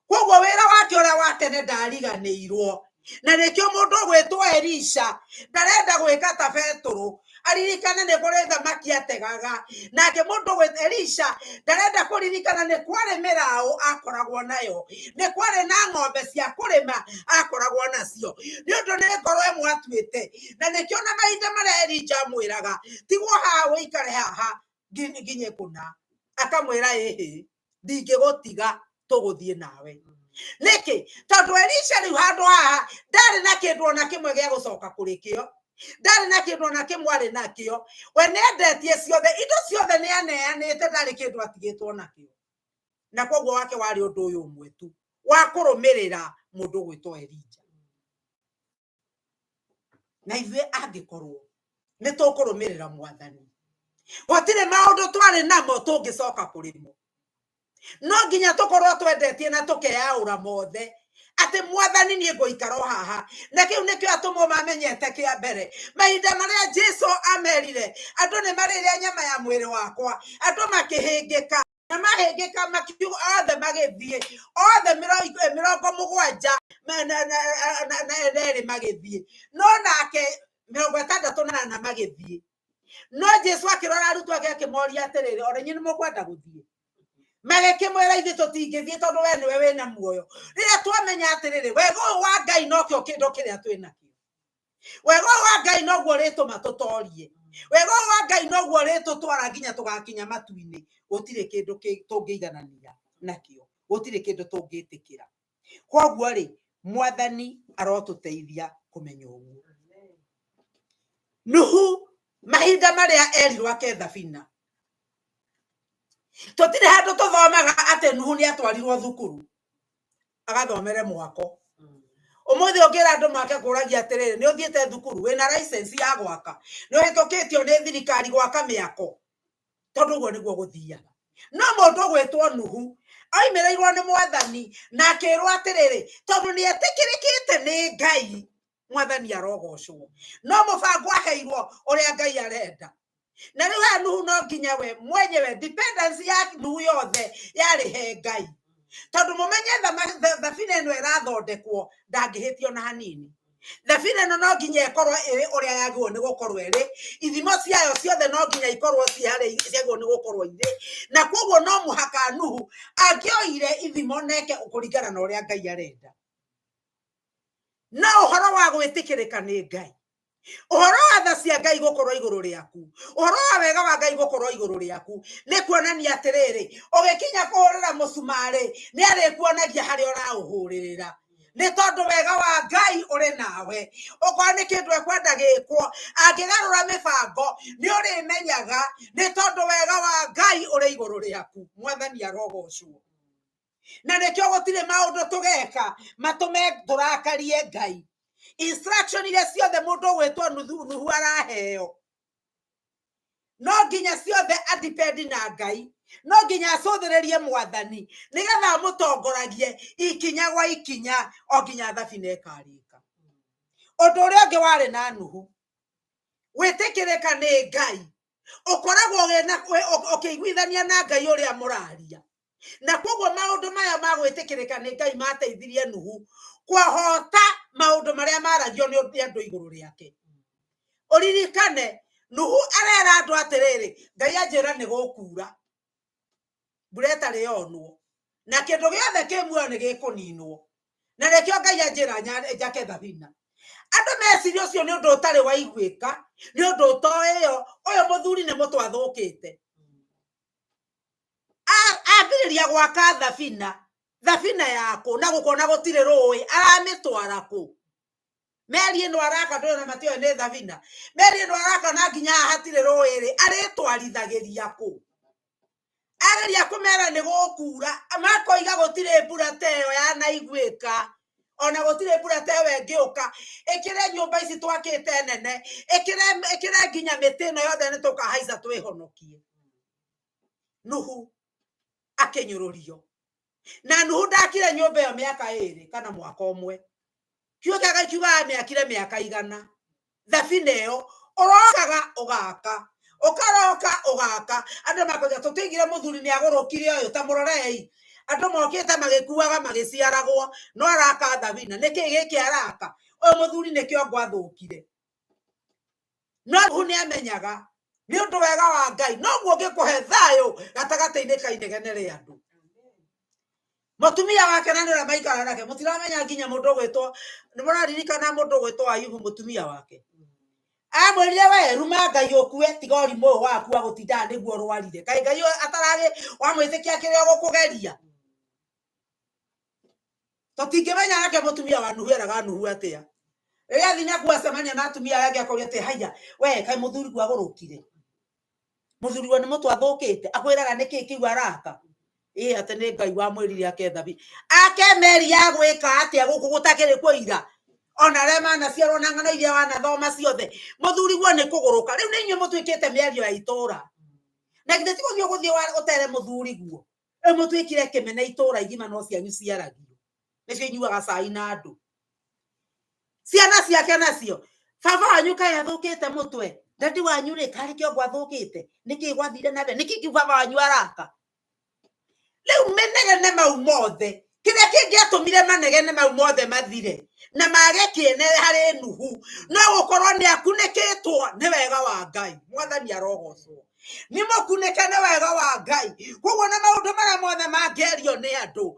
Koguo wĩra wake ũrĩa wa tene ndariganĩirwo. Na nĩkĩo mũndũ ũgwĩtwo Elisha ndarenda gwĩka ta Betũrũ, aririkane nĩ kũrĩ thamaki ategaga. Nake mũndũ ũgwĩtwo Elisha ndarenda kũririkana nĩ kwarĩ mĩraũ akoragwo nayo, nĩ kwarĩ na ng'ombe cia kũrĩma akoragwo nacio, nĩ ũndũ nĩ ngoro ĩmwe atuĩte. Na nĩkĩo na mahinda marĩa Elija amwĩraga, tigwo haha ũikare haha nginye kũna, akamwĩra ĩhĩ, ndingĩgũtiga, tũgũthiĩ nawe. Nĩkĩ? Tondũ Elisha rĩu handũ haha ndarĩ na kĩndũ ona kĩmwe gĩa gũcoka kũrĩ kĩo, ndarĩ na kĩndũ ona kĩmwe arĩ nakĩo. We nĩendetie ciothe, indo ciothe nĩ aneanĩte, ndarĩ kĩndũ atigĩtwo nakĩo. Na koguo wake warĩ ũndũ ũyũ ũmwe tu, wa kũrũmĩrĩra mũndũ ũgwĩtwo Elija. Na ithuĩ angĩkorwo nĩ tũkũrũmĩrĩra mwathani, gũtirĩ maũndũ twarĩ namo tũngĩcoka kũrĩ mo. No nginya tũkorwo twendetie na tũkeyaũra mothe atĩ mwathani niĩ ngũikara o haha. Na kĩu nĩkĩo atũmwo mamenyete kĩa mbere. Mahinda marĩa Jesu amerire andũ nĩ marĩrĩa nyama ya mwĩrĩ wakwa, andũ makĩhĩngĩka, na mahĩngĩka makiuga othe magĩthiĩ, othe 70 na erĩ magĩthiĩ, no nake 68 magĩthiĩ. No Jesu akĩrora arutwo ake akĩmoria atĩrĩrĩ, ona inyuĩ nĩ mũkwenda gũthiĩ? Magĩkĩmwĩra, ithuĩ tũtingĩthiĩ tondũ we nĩwe wĩna muoyo. Rĩrĩa twamenya atĩrĩrĩ, wega ũyũ wa Ngai nokĩo kĩndũ kĩrĩa twĩnakĩo, wega ũyũ wa Ngai noguo ũrĩtũma tũtorie, wega ũyũ wa Ngai noguo ũrĩtũtwara nginya tũgakinya matu-inĩ. Gũtirĩ kĩndũ tũngĩiganania nakĩo, gũtirĩ kĩndũ tũngĩtĩkĩra. Koguo rĩ, mwathani arotũteithia kũmenya ũguo. Nuhu mahinda marĩa erirwo ake thabina, tũtirĩ handũ tũthomaga atĩ Nuhu nĩ atwarirwo thukuru agathomere mwako. Ũmũthĩ ũngĩra andũ make kũragia atĩrĩrĩ, nĩ ũthiĩte thukuru, wĩna license ya gwaka, nĩ ũhĩtũkĩtio nĩ thirikari gwaka mĩako, tondũ ũguo nĩguo gũthiaga. No mũndũ ũgwĩtwo Nuhu oimĩrĩirwo nĩ mwathani na akĩrwo atĩrĩrĩ, tondũ nĩ etĩkĩrĩkĩte nĩ Ngai, mwathani arogocwo. No mũbango aheirwo ũrĩa Ngai arenda. Na rĩu haha Nuhu no nginya we mwenyewe, dependence ya Nuhu yothe yarĩ he Ngai, tondũ mũmenye thabina ĩno ĩrathondekwo ndangĩhĩtio na hanini. Thabina ĩno no nginya ĩkorwo ĩrĩ ũrĩa yagĩrĩirwo nĩ gũkorwo ĩrĩ, ithimo ciayo ciothe no nginya ikorwo ciĩ harĩa ciagĩrĩirwo nĩ gũkorwo irĩ, na koguo no mũhaka Nuhu angĩoire ithimo na eke kũringana na ũrĩa Ngai arenda. No ũhoro wa gwĩtĩkĩrĩka nĩ Ngai, ũhoro wa tha cia Ngai gũkorwo igũrũ rĩaku, ũhoro wa wega wa Ngai gũkorwo igũrũ rĩaku, nĩ kuonania atĩrĩrĩ, ũgĩkinya kũhũrĩra mũcumarĩ nĩ arĩkuonagia harĩa ũraũhũrĩrĩra, nĩ tondũ wega wa Ngai ũrĩ nawe. Okorwo nĩ kĩndũ ekwenda gĩkwo, angĩgarũra mĩbango nĩ ũrĩmenyaga, nĩ tondũ wega wa Ngai ũrĩ igũrũ rĩaku. Mwathani arogocwo. Na nĩkĩo gũtirĩ maũndũ tũgeka matũme tũrakarie Ngai. Instruction iria ciothe mũndũ ũgwĩtwo Nuhu araheo, no nginya ciothe adipendi na Ngai, no nginya acũthĩrĩrie Mwathani nĩgetha amũtongoragie ikinya gwa ikinya o nginya thabina ĩkarĩka. Ũndũ ũrĩa ũngĩ warĩ na Nuhu, gwĩtĩkĩrĩka nĩ Ngai, ũkoragwo ũkĩiguithania na Ngai ũrĩa mũraria. Na koguo maũndũ maya ma gwĩtĩkĩrĩka nĩ Ngai mateithirie Nuhu kũhota maũndũ marĩa maragio nĩ andũ igũrũ rĩake. Ũririkane Nuhu arera andũ atĩrĩrĩ, Ngai anjĩra nĩ gũkura mbura ĩtarĩ yonwo, na kĩndũ gĩothe kĩ muoyo nĩ gĩkũninwo, na nĩkĩo Ngai anjĩra njake thabina. Andũ meciria ũcio nĩ ũndũ ũtarĩ waiguĩka, nĩ ũndũ ũtoĩyo, ũyũ mũthuri nĩ mũtwe athũkĩte. Ambĩrĩria gwaka thabina, thabina yakũ, na gũkona gũtirĩ rũĩ, aramĩtwara kũ? Meri ĩno araka ndũĩ ona matioĩ nĩ thabina. Meri ĩno araka na nginya haha hatirĩ rũĩ rĩ, arĩtwarithagĩria kũ? Ageria kũmera nĩ gũkura, makoiga gũtirĩ mbura ta ĩyo yanaiguĩka, ona gũtirĩ mbura ta ĩyo ĩngĩũka, ĩkĩre nyũmba ici twakĩte nene, ĩkĩre nginya mĩtĩ ĩno yothe nĩ tũkahaica twĩhonokie. Nuhu akĩnyũrũrio. Na Nuhu ndakire nyũmba ĩyo mĩaka ĩrĩ kana mwaka ũmwe. Kiugo kĩa Ngai kiugaga mĩakire mĩaka 100. Thabina ĩyo ũrokaga ũgaka, ũkaroka ũgaka. Andũ makoiga tũtĩigire mũthuri nĩ agũrũkire ũyũ, ta mũrorei. Andũ mokĩte magĩkuaga magĩciaragwo, no araka thabina. Nĩkĩ gĩkĩ araka? Ũyũ mũthuri nĩ kĩongo athũkire. No Nuhu nĩ amenyaga nĩ ũndũ wega wa Ngai noguo ũngĩkũhe thayũ gatagatĩ-inĩ ka inegene rĩa andũ. Mũtumia wake na nĩ ũrĩa maikara nake, mũtiramenya nginya mũndũ ũgwĩtwo, nĩ mũraririkana mũndũ ũgwĩtwo Ayubu mũtumia wake? Amwĩrire we ruma Ngai ũkue, tiga ũrimũ ũyũ waku wa gũtindaga nĩguo ũrwarire. Kaĩ Ngai ũyũ atararĩ wamwĩtĩkia kĩrĩa ũgũkũgeria? Tũtingĩmenya nake mũtumia wa Nuhu eraga Nuhu atĩa. Rĩrĩa athiĩ nakuo acemania na atumia arĩa angĩ akoria atĩ haiya, we kaĩ mũthuri guo agũrũkire? Mũthuri guo nĩ mũtwe athũkĩte, akwĩraga nĩkĩ kĩu araka? Ĩ atĩ nĩ Ngai wamwĩrire ake thabi. Ake meri ya gwĩka atĩa gũkũ gũtakĩrĩ kũira? Ona arĩa manaciarwo na ng'ano iria wanathoma ciothe, mũthuri guo nĩ kũgũrũka. Rĩu nĩ inyuĩ mũtuĩkĩte mĩario ya itũra. Na githĩ ti gũthiĩ ũgũthiĩ ũtere mũthuri guo? Rĩu mũtuĩkire kĩmene itũra igima no cianyu ciaragio. Nĩcio inyuaga cai na andũ. Ciana ciake nacio, baba wanyu kaĩ athũkĩte mũtwe, dadi wanyu rĩ karĩ kĩongo athũkĩte, nĩkĩ gwathire na mbere, nĩkĩ kĩu baba wanyu araka? Rĩu manegene mau mothe, kĩrĩa kĩngĩatũmire manegene mau mothe mathire na mage kĩene harĩ Nuhu, no gũkorwo nĩ akunĩkĩtwo nĩ wega wa Ngai. Mwathani arogocwo. Nĩ mũkunĩke nĩ wega wa Ngai. Koguo na maũndũ marĩa mothe mangĩario nĩ andũ,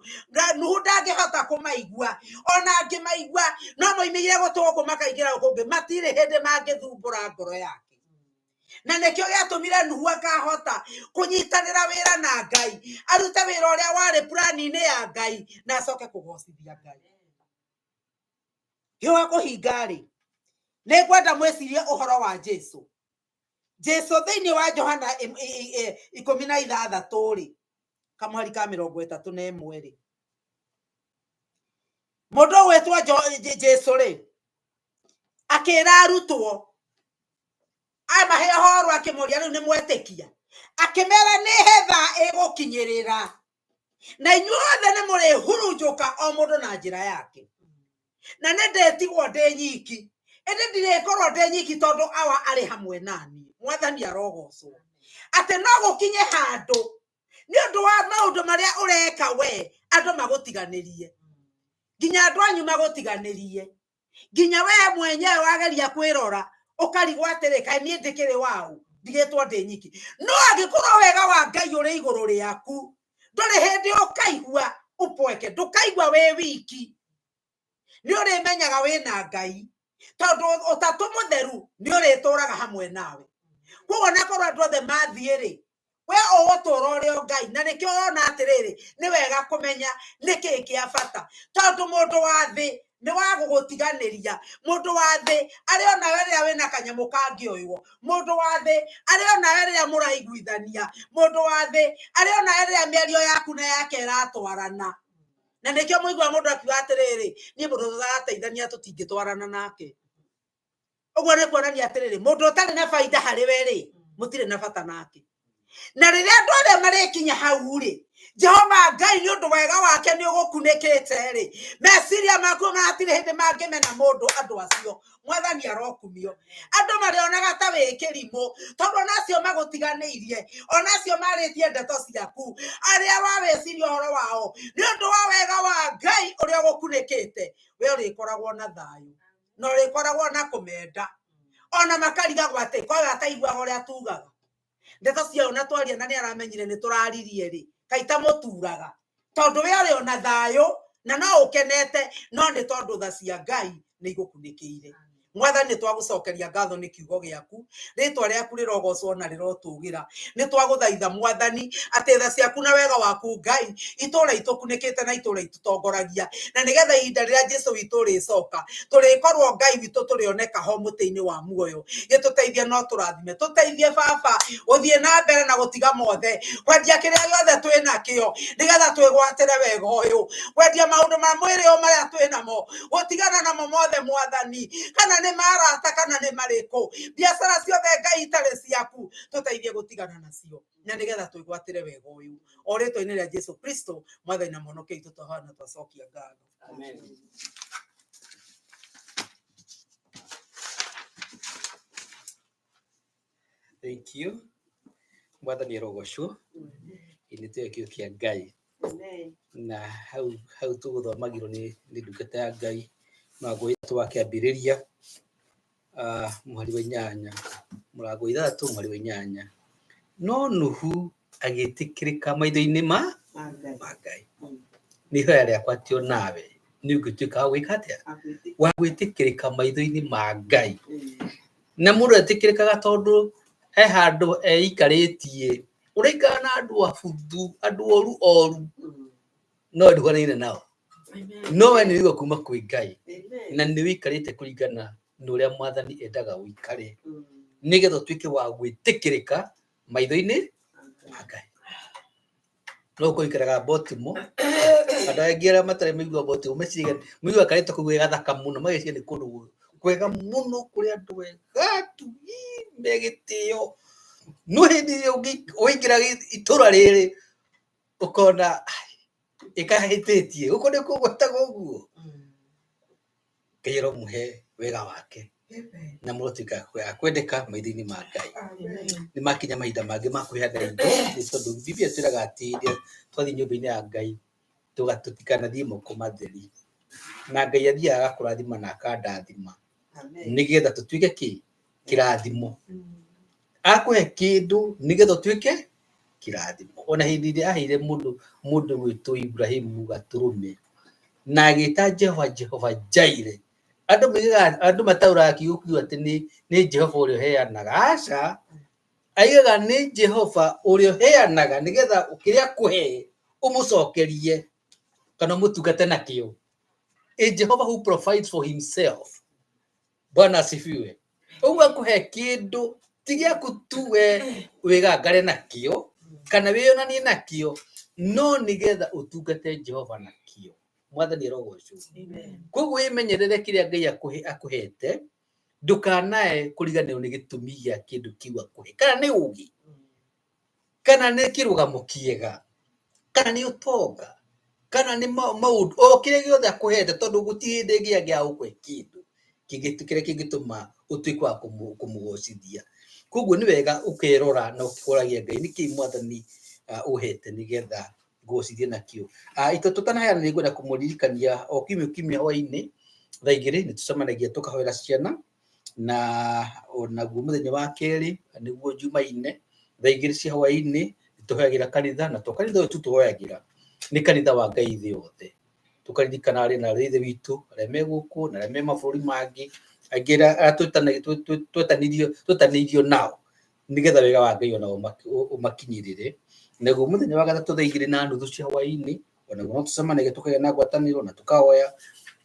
Nuhu ndangĩhota kũmaigua. Ona angĩmaigua, no moimĩire gũtũ gũkũ makaingĩra gũkũ kũngĩ, matirĩ hĩndĩ mangĩthumbũra ngoro yake. Na nĩkĩo gĩatũmire Nuhu akahota kũnyitanĩra wĩra na Ngai, arute wĩra ũrĩa warĩ plani-inĩ ya Ngai, na acoke kũgocithia Ngai. Ngĩũka kũhinga-rĩ, nĩ ngwenda mwĩcirie ũhoro wa Jesu. Jesu thĩinĩ wa Johana 16 rĩ, kamũhari ka 31 rĩ, mũndũ ũgwĩtwo Jesu rĩ, akĩra arutwo amahe ũhoro akĩmoria rĩu nĩ mwetĩkia, akĩmera nĩ hetha ĩgũkinyĩrĩra na inyuothe nĩ mũrĩhurunjũka o mũndũ na njĩra yake, na nĩ ndĩtigwo ndĩ nyiki, ĩndĩ ndirĩkorwo ndĩ nyiki tondũ Awa arĩ hamwe naniĩ. Mwathani arogocwo. Atĩ no gũkinye handũ nĩ ũndũ wa maũndũ marĩa ũreka we, andũ magũtiganĩrie, nginya andũ anyu magũtiganĩrie. Nginya we mwenyewe wageria kwĩrora ũkarigwo atĩrĩ, kaĩ niĩ ndĩkĩrĩ waũ, ndigĩtwo ndĩ nyiki. No angĩkorwo wega wa Ngai ũrĩ igũrũ rĩaku, ndũrĩ hĩndĩ ũkaigua upweke, ndũkaigua wĩ wiki. Nĩ ũrĩmenyaga wĩna Ngai, tondũ ũtatũ mũtheru nĩ ũrĩtũraga hamwe nawe. Koguo onakorwo andũ othe mathiĩ rĩ, we ũgũtũra ũrĩ o Ngai. Na nĩkĩo ũrona atĩrĩrĩ, nĩ wega kũmenya nĩkĩĩ kĩa bata, tondũ mũndũ wa thĩ nĩ wa gũgũtiganĩria. Mũndũ wa thĩ arĩ onawe rĩrĩa wĩna kanyamũ kangĩoywo, mũndũ wa thĩ arĩ onawe rĩrĩa mũraiguithania, mũndũ wa thĩ arĩ onawe rĩrĩa mĩario yaku na yake ĩratwarana. Na nĩkĩo mũigua mũndũ akiuga atĩrĩrĩ, niĩ mũndũ tũtarateithania tũtingĩtwarana nake. Ũguo nĩ kuonania atĩrĩrĩ, mũndũ ũtarĩ na baida harĩ we rĩ, mũtirĩ na bata nake. Na rĩrĩa andũ arĩa marĩkinya hau rĩ, Jehova Ngai nĩ ũndũ wega wake nĩ ũgũkunĩkĩte rĩ, meciria maku matirĩ hĩndĩ mangĩmena mũndũ. Andũ acio Mwathani arokumio. Andũ marĩonaga ta wĩ kĩrimũ, tondũ onacio magũtiganĩirie, onacio marĩtie ndeto ciaku, arĩa wawĩciria ũhoro wao, nĩ ũndũ wa wega wa Ngai ũrĩa ũgũkunĩkĩte, we ũrĩkoragwo na thayũ na ũrĩkoragwo na kũmenda. Ona makarigagwo atĩ kwaga ataiguaga ũrĩa tugaga ndeto ciao na twaria, na nĩ aramenyire nĩ tũraririe rĩ, kaita mũturaga, tondũ we ũrĩ ona thayũ na no ũkenete, no nĩ tondũ tha cia Ngai nĩ igũkunĩkĩire. Mwathani, nĩ twagũcokeria ngatho nĩ kiugo gĩaku. Rĩtwa rĩaku rĩrogocwo na rĩrotũgĩra. Nĩ twagũthaitha Mwathani atĩ tha ciaku na wega waku Ngai itũra itũkunĩkĩte na itũra itũtongoragia, na nĩgetha ihinda rĩrĩa Jesu witũ ũrĩcoka, tũrĩkorwo Ngai witũ tũrĩoneka ho mũtĩ-inĩ wa muoyo. Gĩtũteithie no tũrathime, tũteithie Baba gũthiĩ na mbere na gũtiga mothe, kwendia kĩrĩa gĩothe twĩ nakĩo nĩgetha twĩgwatĩre wega ũyũ, kwendia maũndũ ma mwĩrĩ ũyũ marĩa twĩ namo, gũtigana namo mothe Mwathani, kana nĩ marata kana nĩ marĩkũ, biacara ciothe Ngai itarĩ ciaku, tũteithie gũtigana nacio na nĩgetha twĩgwatĩre wega ũyũ. O rĩtwa-inĩ rĩa Jesu Kristo Mwathani na Mũhonokia witũ, twahoya na twacokia ngatho. Amen. Thank you. Mwathani arogocwo. Nĩ tũĩ kĩo kĩa Ngai. Na hau hau tũgũthomagĩrwo nĩ ndungata ya Ngai mũrango wa ithatũ wa kĩambĩrĩria, mũhari wa 8, mũrango wa 6 mũhari wa 8. No Nuhu agĩtĩkĩrĩka maitho-inĩ ma Ngai. Nĩ ihoya rĩakwa atĩ onawe nĩ ũngĩtuĩka wa gwĩka atĩa? Wa gwĩtĩkĩrĩka maitho-inĩ ma Ngai. Na mũndũ etĩkĩrĩkaga tondũ he handũ eikarĩtie, ũraikara na andũ abuthu, andũ oru oru, no ndũhanaine nao. No we nĩ ũigua kuma kwĩ Ngai, na nĩ ũikarĩte kũringana na ũrĩa Mwathani endaga ũikare, nĩgetha ũtuĩke wa gwĩtĩkĩrĩka maitho-inĩ ma Ngai. No ũkorwo ũikaraga Baltimore, andũ aingĩ arĩa matarĩ maigua Baltimore meciragia, maiguaga karĩtwa kau ge gathaka mũno, mageciria nĩ kũndũ kwega mũno kũrĩ andũ ega atugi me gĩtĩo. No hĩndĩ ĩrĩa waingĩra itũra rĩrĩ ũkona ĩkahĩtĩtie, gũkũ nĩkuo gwĩtagwo ũguo. Ngai aromũhe wega wake na mũrotuĩka a kwendeka maitho-inĩ ma Ngai. Nĩ makinya mahinda mangĩ ma kũheana indo, nĩ tondũ Bibilia ĩtwĩraga atĩ hĩndĩ ĩrĩa twathiĩ nyũmba-inĩ ya Ngai tũtikanathiĩ moko matheri. Na Ngai athiaga agakũrathima na akandathima nĩgetha tũtuĩke kĩ? Kĩrathimo. Akũhe kĩndũ nĩgetha ũtuĩke kĩrathimo. Ona hĩndĩ ĩrĩa aheire mũndũ gwĩtwo Ibrahimu gatũrũme na agĩta Jehova Jehova Jaire, andũ moigaga, andũ mataũraga kiugo kĩu atĩ nĩ Jehova ũrĩa ũheanaga. Aca, aigaga nĩ Jehova ũrĩa ũheanaga nĩgetha kĩrĩa akũhe ũmũcokerie kana ũmũtungate nakĩo. A Jehovah who provides for himself. Bwana asifiwe. Ũguo akũhe kĩndũ ti gĩaku tu we wĩgangare nakĩo kana wĩyonanie nakĩo, no nĩgetha ũtungate Jehova nakĩo. Mwathani arogocwo. Koguo wĩmenyerere kĩrĩa Ngai akũhete, ndũkanae kũriganĩrwo nĩ gĩtũmi gĩa kĩndũ kĩu akũhe, kana nĩ ũgĩ, kana nĩ kĩrũgamo kĩega, kana nĩ ũtonga, kana nĩ maũndũ o kĩrĩa gĩothe akũhete, tondũ gũtirĩ hĩndĩ ĩngĩ angĩaga gũkũhe kĩndũ kĩrĩa kĩngĩtũma ũtuĩke wa kũmũgocithia. Koguo nĩ wega ũkerora na ũkoragia Ngai nĩkĩ Mwathani ũhete nĩgetha ngocithie nakĩo. Ito tũtanaheana nĩ ngwenda kũmũririkania o kiumia kiumia hwainĩ Thaa 2 nĩ tũcemanagia tũkahoera ciana, na onaguo mũthenya wa kerĩ nĩguo Jumaine thaa 2 cia hwaĩ-inĩ tũhoyagĩra kanitha, na to kanitha ũyũ tu tũhoyagĩra, nĩ kanitha wa Ngai thĩ yothe. Tũkaririkana arĩ na arĩ ithe witũ arĩa me gũkũ na arĩa me mabũrũri mangĩ angĩ arĩa twetanĩirio nao nĩgetha wega wa Ngai onao ũmakinyĩrĩre. Naguo mũthenya wa gatatũ thaa 2:30 cia hwaĩ-inĩ onaguo no tũcemanagia tũkagĩa na ngwatanĩro na tũkahoya.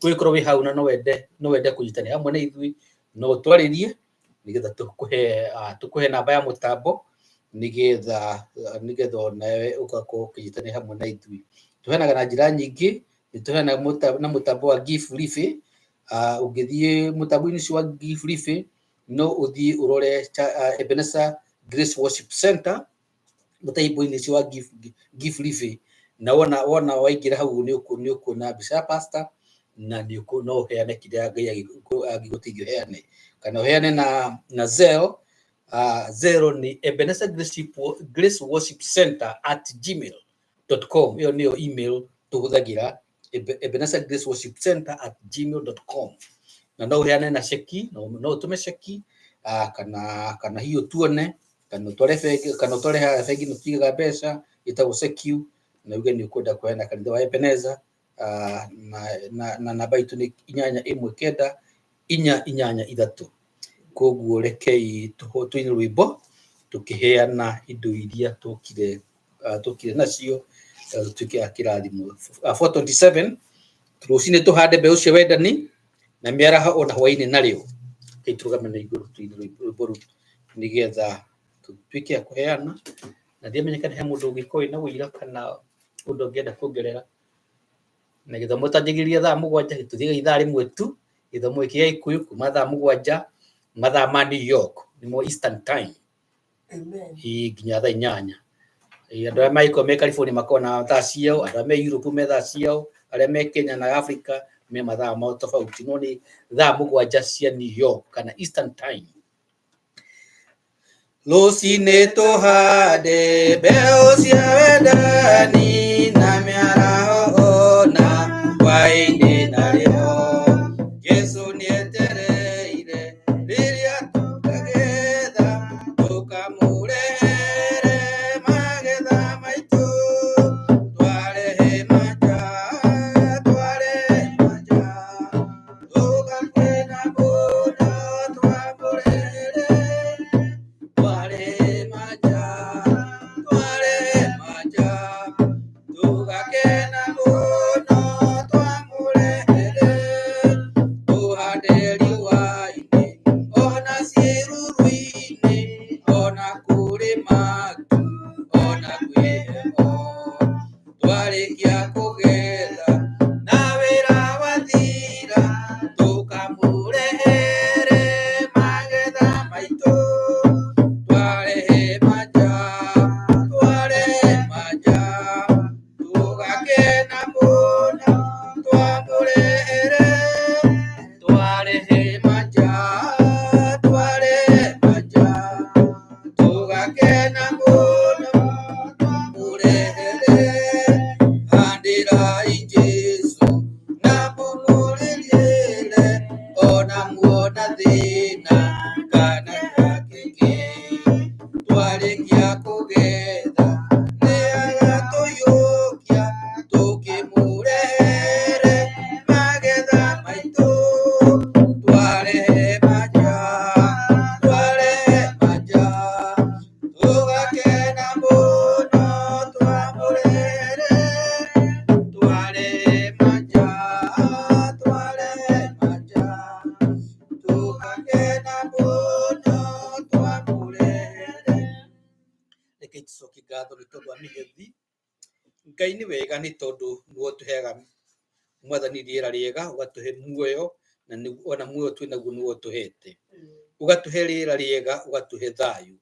Ũngĩkorwo wĩ hau na no wende kũnyitanĩra hamwe na ithuĩ, no ũtwarĩrie nĩgetha tũkũhe namba ya mũtambo nĩgetha onawe ũgakorwo ũkĩnyitanĩra hamwe na ithuĩ. Tũheanaga na njĩra nyingĩ, nĩ tũheanaga na mũtambo wa Give Life. Ũngĩthiĩ mũtambo-inĩ ũcio wa Give Life, no ũthiĩ ũrore Ebenezer Grace Worship Center mũtambo-inĩ ũcio wa Give Life, na wona waingĩra hau nĩ ũkuona mbica ya pastor, na no ũheane kĩrĩa Ngai angĩgũteithia ũheane, kana ũheane na Zelle. Zelle nĩ Ebenezer Grace Worship Center at gmail.com. Ĩyo nĩyo email tũhũthagĩra, Ebenezer Grace Worship Center at gmail.com. Na no ũheane na ceki, no ũtũme ceki, kana hihi ũtuone, kana ũtware bengi, kana ũtware harĩa bengi nĩ tũigaga mbeca ĩtagwo Secu, na uge nĩ ũkwenda kũheana kanitha wa Ebenezer, na namba itũ nĩ 819 483. Koguo rekei tũine rwĩmbo tũkĩheana indo iria tũkire nacio, tũtuĩke a kĩrathimo. 4:27 rũcinĩ tũhande mbeũ cia wendani na mĩaraho ona hwaĩ-inĩ narĩo. Rekei tũrũgame na igũrũ tũine rwĩmbo rũu nĩgetha tũtuĩke a kũheana, na ndiamenya kana he mũndũ ũngĩkorwo wĩna ũira kana ũndũ ũngĩenda kuongerera. Na gĩthomo twanjagĩrĩria thaa 7, tũthiaga ithaa rĩmwe tu, gĩthomo gĩkĩ gĩa Gĩkũyũ kuma thaa 7 mathaa ma New York, nĩmo Eastern Time, nginya thaa 8. Andũ arĩa mangĩkorwo me California makoragwo na thaa ciao, andũ arĩa me Europe me thaa ciao, arĩa me Kenya na Africa me mathaa mao tofauti, no nĩ thaa 7 cia New York kana Eastern Time. Rũcinĩ tũhande mbeũ cia wendani na mĩaraho ona hwaĩ-inĩ narĩo. Jesũ nĩetereire rĩrĩa tũkagetha, tũkamũrehere magetha maitũ. Twarehe manja, twarehe manja, tũgakena mũno twamũrehere. Twarehe manja, twarehe manja, tũgakena mũno twamũrehere. Tũhande riũa-inĩ ona ciĩruru-inĩ, ona kũrĩ matu ona kwĩ heho. Twarĩkia kũgetha na wĩra wathira, tũkamũrehere magetha maitũ. Twarehe manja, twarehe manja, tũgakena mũno twamũrehere. Twarehe manja, twarehe manja, tũgakena mũno twamũrehere. Handĩrai Jesũ na mũmũrĩrĩre, ona muona thĩna kana gakĩkĩ. Twarĩkia kũgetha nĩ agatũiyũkia, tũkĩmũrehere magetha maitũ. Twarehe manja, twarehe manja, tũgakena mũno twamũrehere. Twarehe manja, twarehe manja, tũgakena mũno twamũrehere. Rekei tũcokie ngatho nĩ tondũ wa mĩhethi. Ngai nĩ wega nĩ tondũ nĩwe ũtũheaga mwathani rĩera rĩega, ũgatũhe muoyo, na ona muoyo twĩ naguo nĩwe ũtũhete. Ũgatũhe rĩera rĩega, ũgatũhe thayũ,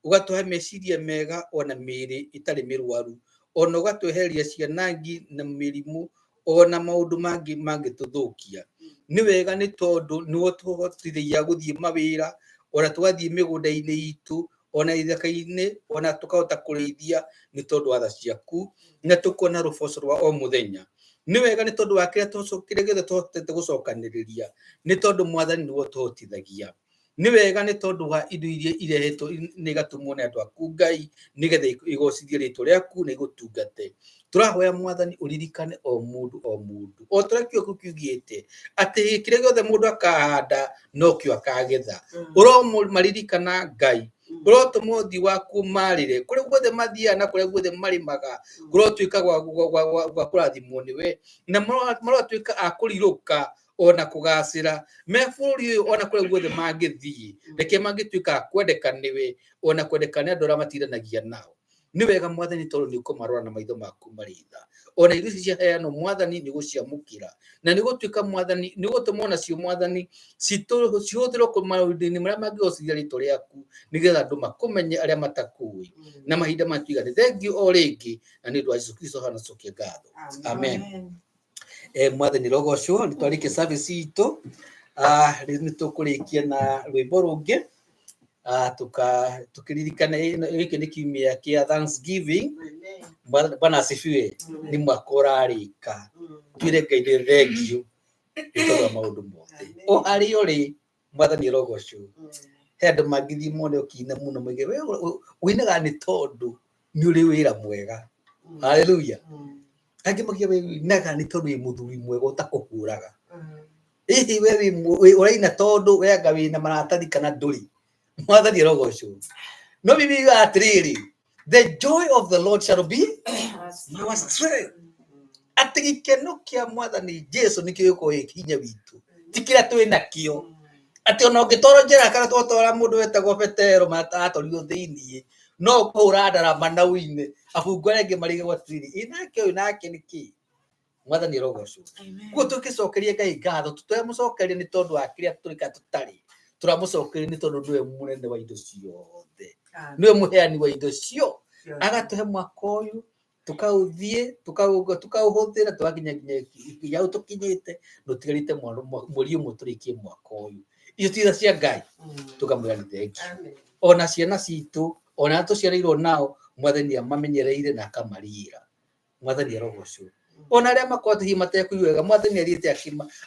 ũgatũhe meciria mega ona mĩĩrĩ ĩtarĩ mĩrwaru, ona ũgatwehereria cianangi na mĩrimũ ona maũndũ mangĩ mangĩtũthũkia. Nĩ wega nĩ tondũ nĩwe ũtũhotithagia gũthiĩ mawĩra, ona tũgathiĩ mĩgũnda-inĩ itũ, ona ithaka-inĩ, ona tũkahota kũrĩithia nĩ tondũ wa tha ciaku, na tũkona rũboco rwa o mũthenya. Nĩ wega nĩ tondũ wa kĩrĩa kĩrĩa gĩothe tũhotete gũcokanĩrĩria, nĩ tondũ Mwathani nĩwe ũtũhotithagia. Nĩ wega nĩ tondũ wa indo iria irehetwo nĩ igatũmwo nĩ andũ aku Ngai, nĩgetha igocithie rĩtwa rĩaku na igũtungate. Tũrahoya Mwathani ũririkane o mũndũ o mũndũ, o ta ũrĩa kiugo kiugĩte atĩ kĩrĩa gĩothe mũndũ akahanda nokĩo akagetha. Ũromaririkana Ngai, ũrotũma ũthiũ waku ũmarĩre kũrĩa guothe mathiaga na kũrĩa guothe marĩmaga, kũrotuĩka gwa kũrathimwo nĩwe, na marotuĩka a kũrirũka ona kũgacĩra me bũrũri ũyũ ona kũrĩa guothe mangĩthiĩ. Reke mangĩtuĩka a kwendeka nĩwe ona kwendeka nĩ andũ arĩa matiranagia nao. Nĩ wega Mwathani tondũ nĩ ũkũmarora na maitho maku marĩ tha. Ona irio ici ciaheanwo Mwathani nĩ ũgũciamũkĩra, na nĩ gũtuĩka Mwathani nĩ ũgũtũma onacio Mwathani cihũthĩrwo maũndũ-inĩ marĩa mangĩgocithia rĩtwa rĩaku, nĩgetha andũ makũmenye arĩa matakũĩ. Na mahinda maya tuiga nĩ thengiũ o rĩngĩ, na nĩ ũndũ wa Jesũ Kristo hana cokia ngatho, amen. Mwathani rogocwo, nĩ twarĩkia service itũ. Rĩu nĩ tũkũrĩkia na rwĩmbo rũngĩ, tukĩririkana gĩkĩ nĩ kiumia kĩa Thanksgiving. Bwana asifiwe. Nĩ mwaka ũrarĩka, twĩre Ngai nĩ thengiũ nĩ tondũ wa maũndũ mothe. O harĩa ũrĩ, Mwathani rogocwo. He andũ mangĩthiĩ mone ũkĩina mũno moige we ũinaga nĩ tondũ nĩ ũrĩ wĩra mwega. Haleluya. Angĩ moige we ũinaga nĩ tondũ wĩ mũthuri mwega ũtakũhũraga. Hihi we ũraina tondũ we anga wĩna maratathi kana ndũrĩ. Mwathani arogocwo. No Bibilia yugaga atĩrĩrĩ, the joy of the Lord shall be our strength. Atĩ gĩkeno kĩa Mwathani Jesu nĩkĩo gĩgũkorwo gĩ hinya witũ, ti kĩrĩa twĩ nakĩo. Atĩ ona ũngĩtwarwo njera kana twatwara mũndũ wetagwo Petero atwarirwo thĩiniĩ, no ũkũhũra ndarama na ũine, abungwo arĩa angĩ marigagwo atĩrĩrĩ, ĩ nake ũyũ nake nĩ kĩ? Mwathani arogocwo. Koguo tũgĩcokeria Ngai ngatho, tũtiramũcokeria nĩ tondũ wa kĩrĩa tũrĩ kana tũtarĩ, tũramũcokeria nĩ tondũ nĩwe mũnene wa indo ciothe, nĩwe mũheani wa indo ciothe. Agatũhe mwaka ũyũ tũkaũthiĩ tũkaũhũthĩra tũgakinya nginya hau tũkinyĩte, na ũtigarĩte mweri ũmwe tũrĩkie mwaka ũyũ. Icio ti tha cia Ngai, tũkamwĩra nĩ thengiũ. Ona ciana citũ, ona arĩa tũciarĩirwo nao, Mwathani amamenyereire na akamarigĩra. Mwathani arogocwo. Ona arĩa makoragwo hihi matekũigua wega, Mwathani athiĩte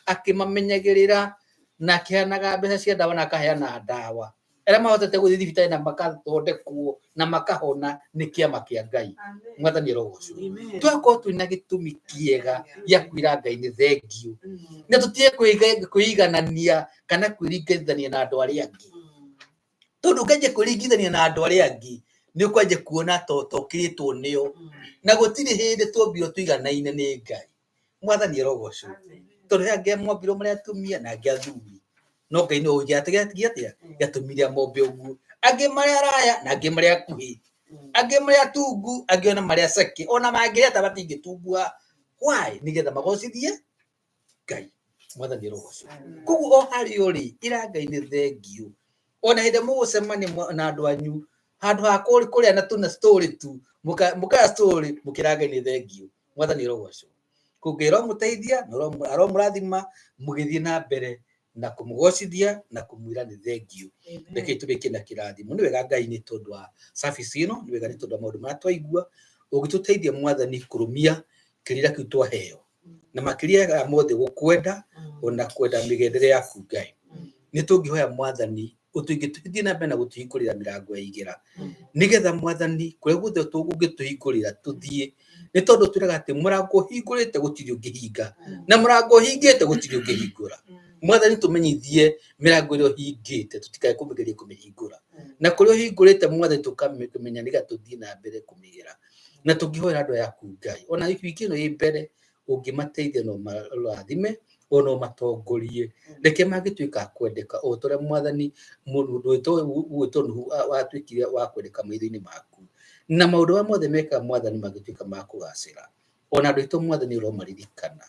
akĩmamenyagĩrĩra na akĩheanaga mbeca cia ndawa na akaheana ndawa. Arĩa mahotete gũthiĩ thibitarĩ na makathondekwo na makahona nĩ kĩama kĩa Ngai. Mwathani arogocwo. Twakorwo twĩna gĩtũmi kĩega gĩa kwĩra Ngai nĩ thengiũ, na tũtige kwĩiganania kana kwĩringithania na andũ arĩa angĩ. Tondũ ũngĩanjia kwĩringithania na andũ arĩa angĩ, nĩ ũkwanjia kuona ta ũtokĩrĩtwo nĩo. Na gũtirĩ hĩndĩ twombirwo tũiganaine nĩ Ngai. Mwathani arogocwo. Tondũ he angĩ mombirwo marĩ atumia na angĩ athuri. No Ngai nĩwe ũĩ atĩa gĩatũmire amombe ũguo. Angĩ marĩ araya na angĩ marĩ akuhĩ. Angĩ marĩ atungu, angĩ ona marĩ aceke. Ona mangĩrĩa matingĩtunguha. Why? Nĩgetha magocithie Ngai. Mwathani arogocwo. Koguo o harĩa ũrĩ, ĩra Ngai nĩ thengiũ. Ona hĩndĩ ĩrĩa mũgũcemania na andũ anyu, handũ ha kũrĩa na tũna story tu, mũkaya story, mũkĩra Ngai nĩ thengiũ. Mwathani arogocwo. Koguo Ngai aromũteithia na aromũrathima mũgĩthiĩ na mbere na kũmũgocithia na kũmwĩra nĩ thengiũ. Reke tũrĩkie na kĩrathimo. Nĩ wega Ngai nĩ tondũ wa service ĩno, nĩ wega nĩ tondũ wa maũndũ marĩa twaigua. Ũngĩtũteithia Mwathani kũrũmia kĩrĩra kĩu twaheo, na makĩria ya mothe gũkwenda ona kwenda mĩgendere yaku Ngai. Nĩ tũngĩhoya Mwathani ũtũingĩtũthiĩ na mbere na gũtũhingũrĩra mĩrango ya igera, nĩgetha Mwathani kũrĩa guothe ũngĩtũhingũrĩra tũthiĩ, nĩ tondũ twĩraga atĩ mũrango ũhingũrĩte gũtirĩ ũngĩhinga, na mũrango ũhingĩte gũtirĩ ũngĩhingũra. Mwathani tũmenyithie mĩrango ĩrĩa ũhingĩte tũtikae kũmĩgeria kũmĩhingũra, na kũrĩa ũhingũrĩte Mwathani tũkamĩmenya nĩgetha tũthiĩ na mbere kũmĩgera. Na tũngĩhoera andũ aya aku Ngai, ona wiki ĩno ĩ mbere ũngĩmateithia na ũmarathime ona ũmatongorie, reke mangĩtuĩka a kwendeka o ta ũrĩa Mwathani mũndũ ũgwĩtwo Nuhu watuĩkire wa kwendeka maitho-inĩ maku, na maũndũ marĩa mothe mekaga Mwathani mangĩtuĩka ma kũgacĩra. Ona andũ aitũ Mwathani ũromaririkana,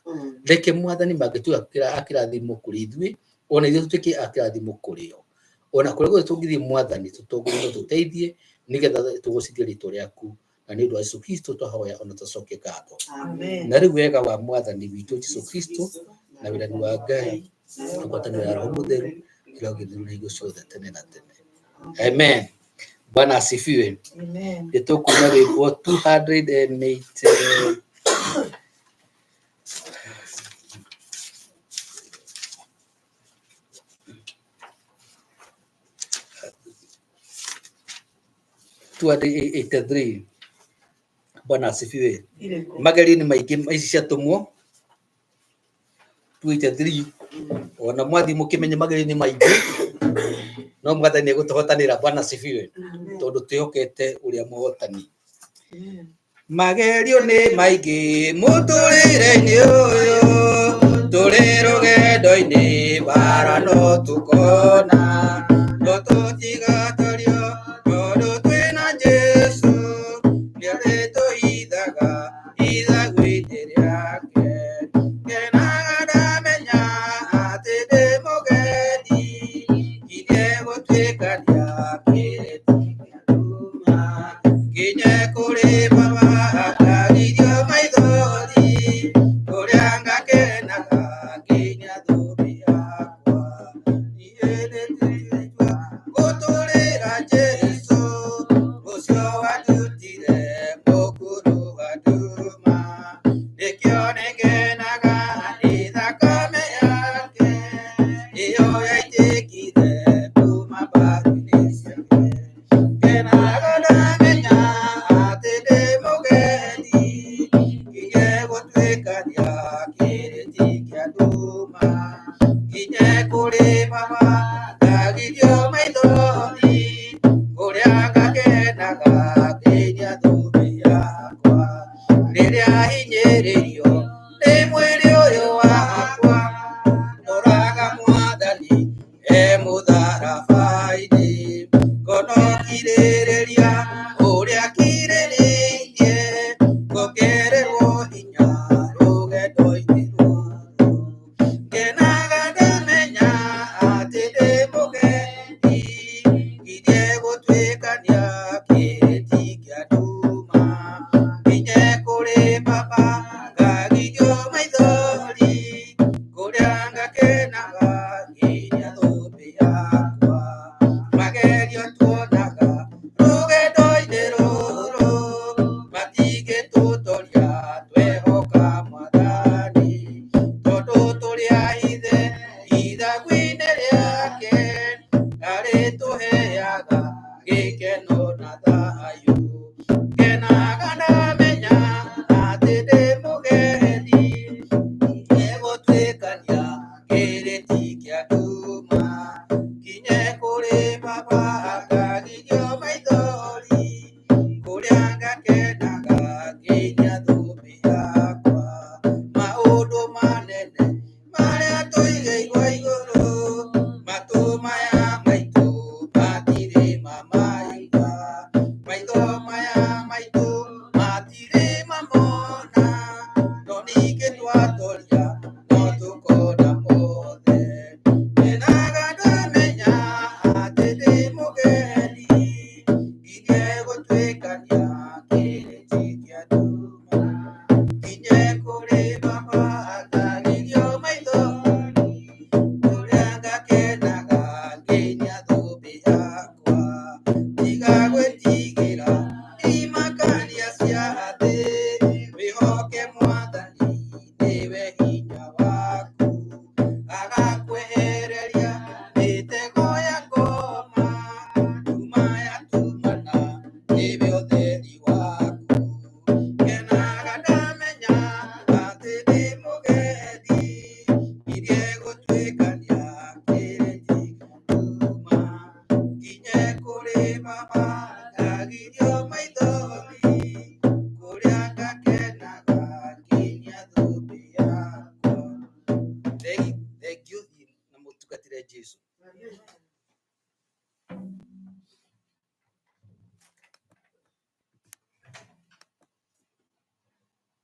reke Mwathani mangĩtuĩka a kĩrathimo kũrĩ ithuĩ, ona ithuĩ tũtuĩke a kĩrathimo kũrĩ o. Ona kũrĩa guothe tũngĩthiĩ Mwathani tũtongorie na ũtũteithie nĩgetha tũgocithie rĩtwa rĩaku, na nĩ ũndũ wa Jesũ Kristo twahoya ona tũcokie ngatho. Na rĩu wega wa Mwathani witũ Jesũ Kristo na wĩrani wa Ngai na ngwatanĩro ya Roho Mũtheru ĩrogĩthiĩ na hingo ciothe tene na tene. Amen. Bwana asifiwe. Nĩ tũkuuma rwĩmbo 208. 283. Bwana asifiwe. Magerio nĩ maingĩ, ici ciatũmwo 283, ona mwathiĩ mũkĩmenye magerio nĩ maingĩ, no Mwathani nĩ egũtũhotanĩra. Bwana asifiwe, tondũ twĩhokete ũrĩa mũhotani. Magerio nĩ maingĩ mũtũrĩre-inĩ ũyũ, tũrĩ rũgendo-inĩ bara no tũkona, no tũtigatorio tondũ twĩna Jesũ, nĩarĩtũhithaga ithagũ-inĩ rĩake. Ngenaga ndamenya atĩ ndĩ mũgeni, nginya gũtuĩkania kĩrĩti kĩa nduma, nginye kũrĩ Baba ngagirio maithori, kũrĩa ngakenaga nginya thũmbĩ yakwa. Niĩ nĩndĩtua gũtũrĩra Jesũ, ũcio wandutire mũkuru wa nduma, nĩkĩo nĩngenaga nĩ thakame yake, ĩyo yaitĩkire kuma mbaru-inĩ ciake. Ngenaga ndamenya atĩ ndĩ mũgeni, nginye gũtuĩkania kĩrĩti kĩa nduma, nginye kũrĩ Baba ngagirio maithori, kũrĩa ngakenaga nginya thũmbĩ yakwa. Rĩrĩa hinyĩrĩirio nĩ mwĩrĩ ũyũ wakwa, ndoraga Mwathani e mũtharaba-inĩ, ngono kirĩrĩria ũrĩa kirĩrĩirie, ngongererwo hinya rũgendo-inĩ rũrũ. Ngenaga ndamenya atĩ ndĩ mũgeni, nginya gũtuĩkania kĩrĩti kĩa nduma, nginye kũrĩ Baba ngagirio maithori, kũrĩa ngakenaga nginya thũmbĩ yakwa. Magerio tuonaga rũgendo-inĩ rũrũ, matingĩtũtoria twehoka Mwathani, tondũ tũrĩ a ithe ithagũ-inĩ rĩake, arĩtũheaga gĩkeno na thayũ. Ngenaga ndamenya atĩ ndĩ mũgeni, nginye gũtuĩkania kĩrĩti kĩa nduma, nginye kũrĩ Baba ngagirio maithori, kũrĩa ngakenaga nginya thũmbĩ yakwa. Maũndũ manene marĩa tũigĩirwo igũrũ, matũ maya maitũ matirĩ mamaigua, maitho maya maitũ matirĩ mamona, no ningĩ twatoria no tũkona mothe. Ngenaga ndamenya atĩ ndĩ mũgeni, nginye gũtuĩkania kĩrĩti kĩa nduma, nginye kũrĩ Baba ngagirio maithori, kũrĩa ngakenaga nginya thũmbĩ yakwa. Tiga gwĩtigĩra imakania cia thĩ, wĩhoke Mwathani nĩwe hinya waku, agakwehereria mĩtego ya ngoma, nduma yatumana nĩwe ũtheri waku. Ngenaga ndamenya atĩ ndĩ mũgeni, nginya gũtuĩkania kĩrĩti kĩa nduma, nginye kũrĩ Baba ngagirio maithori, kũrĩa ngakenaga nginya thũmbĩ yakwa. Thank you na mũtungatĩre Jesũ.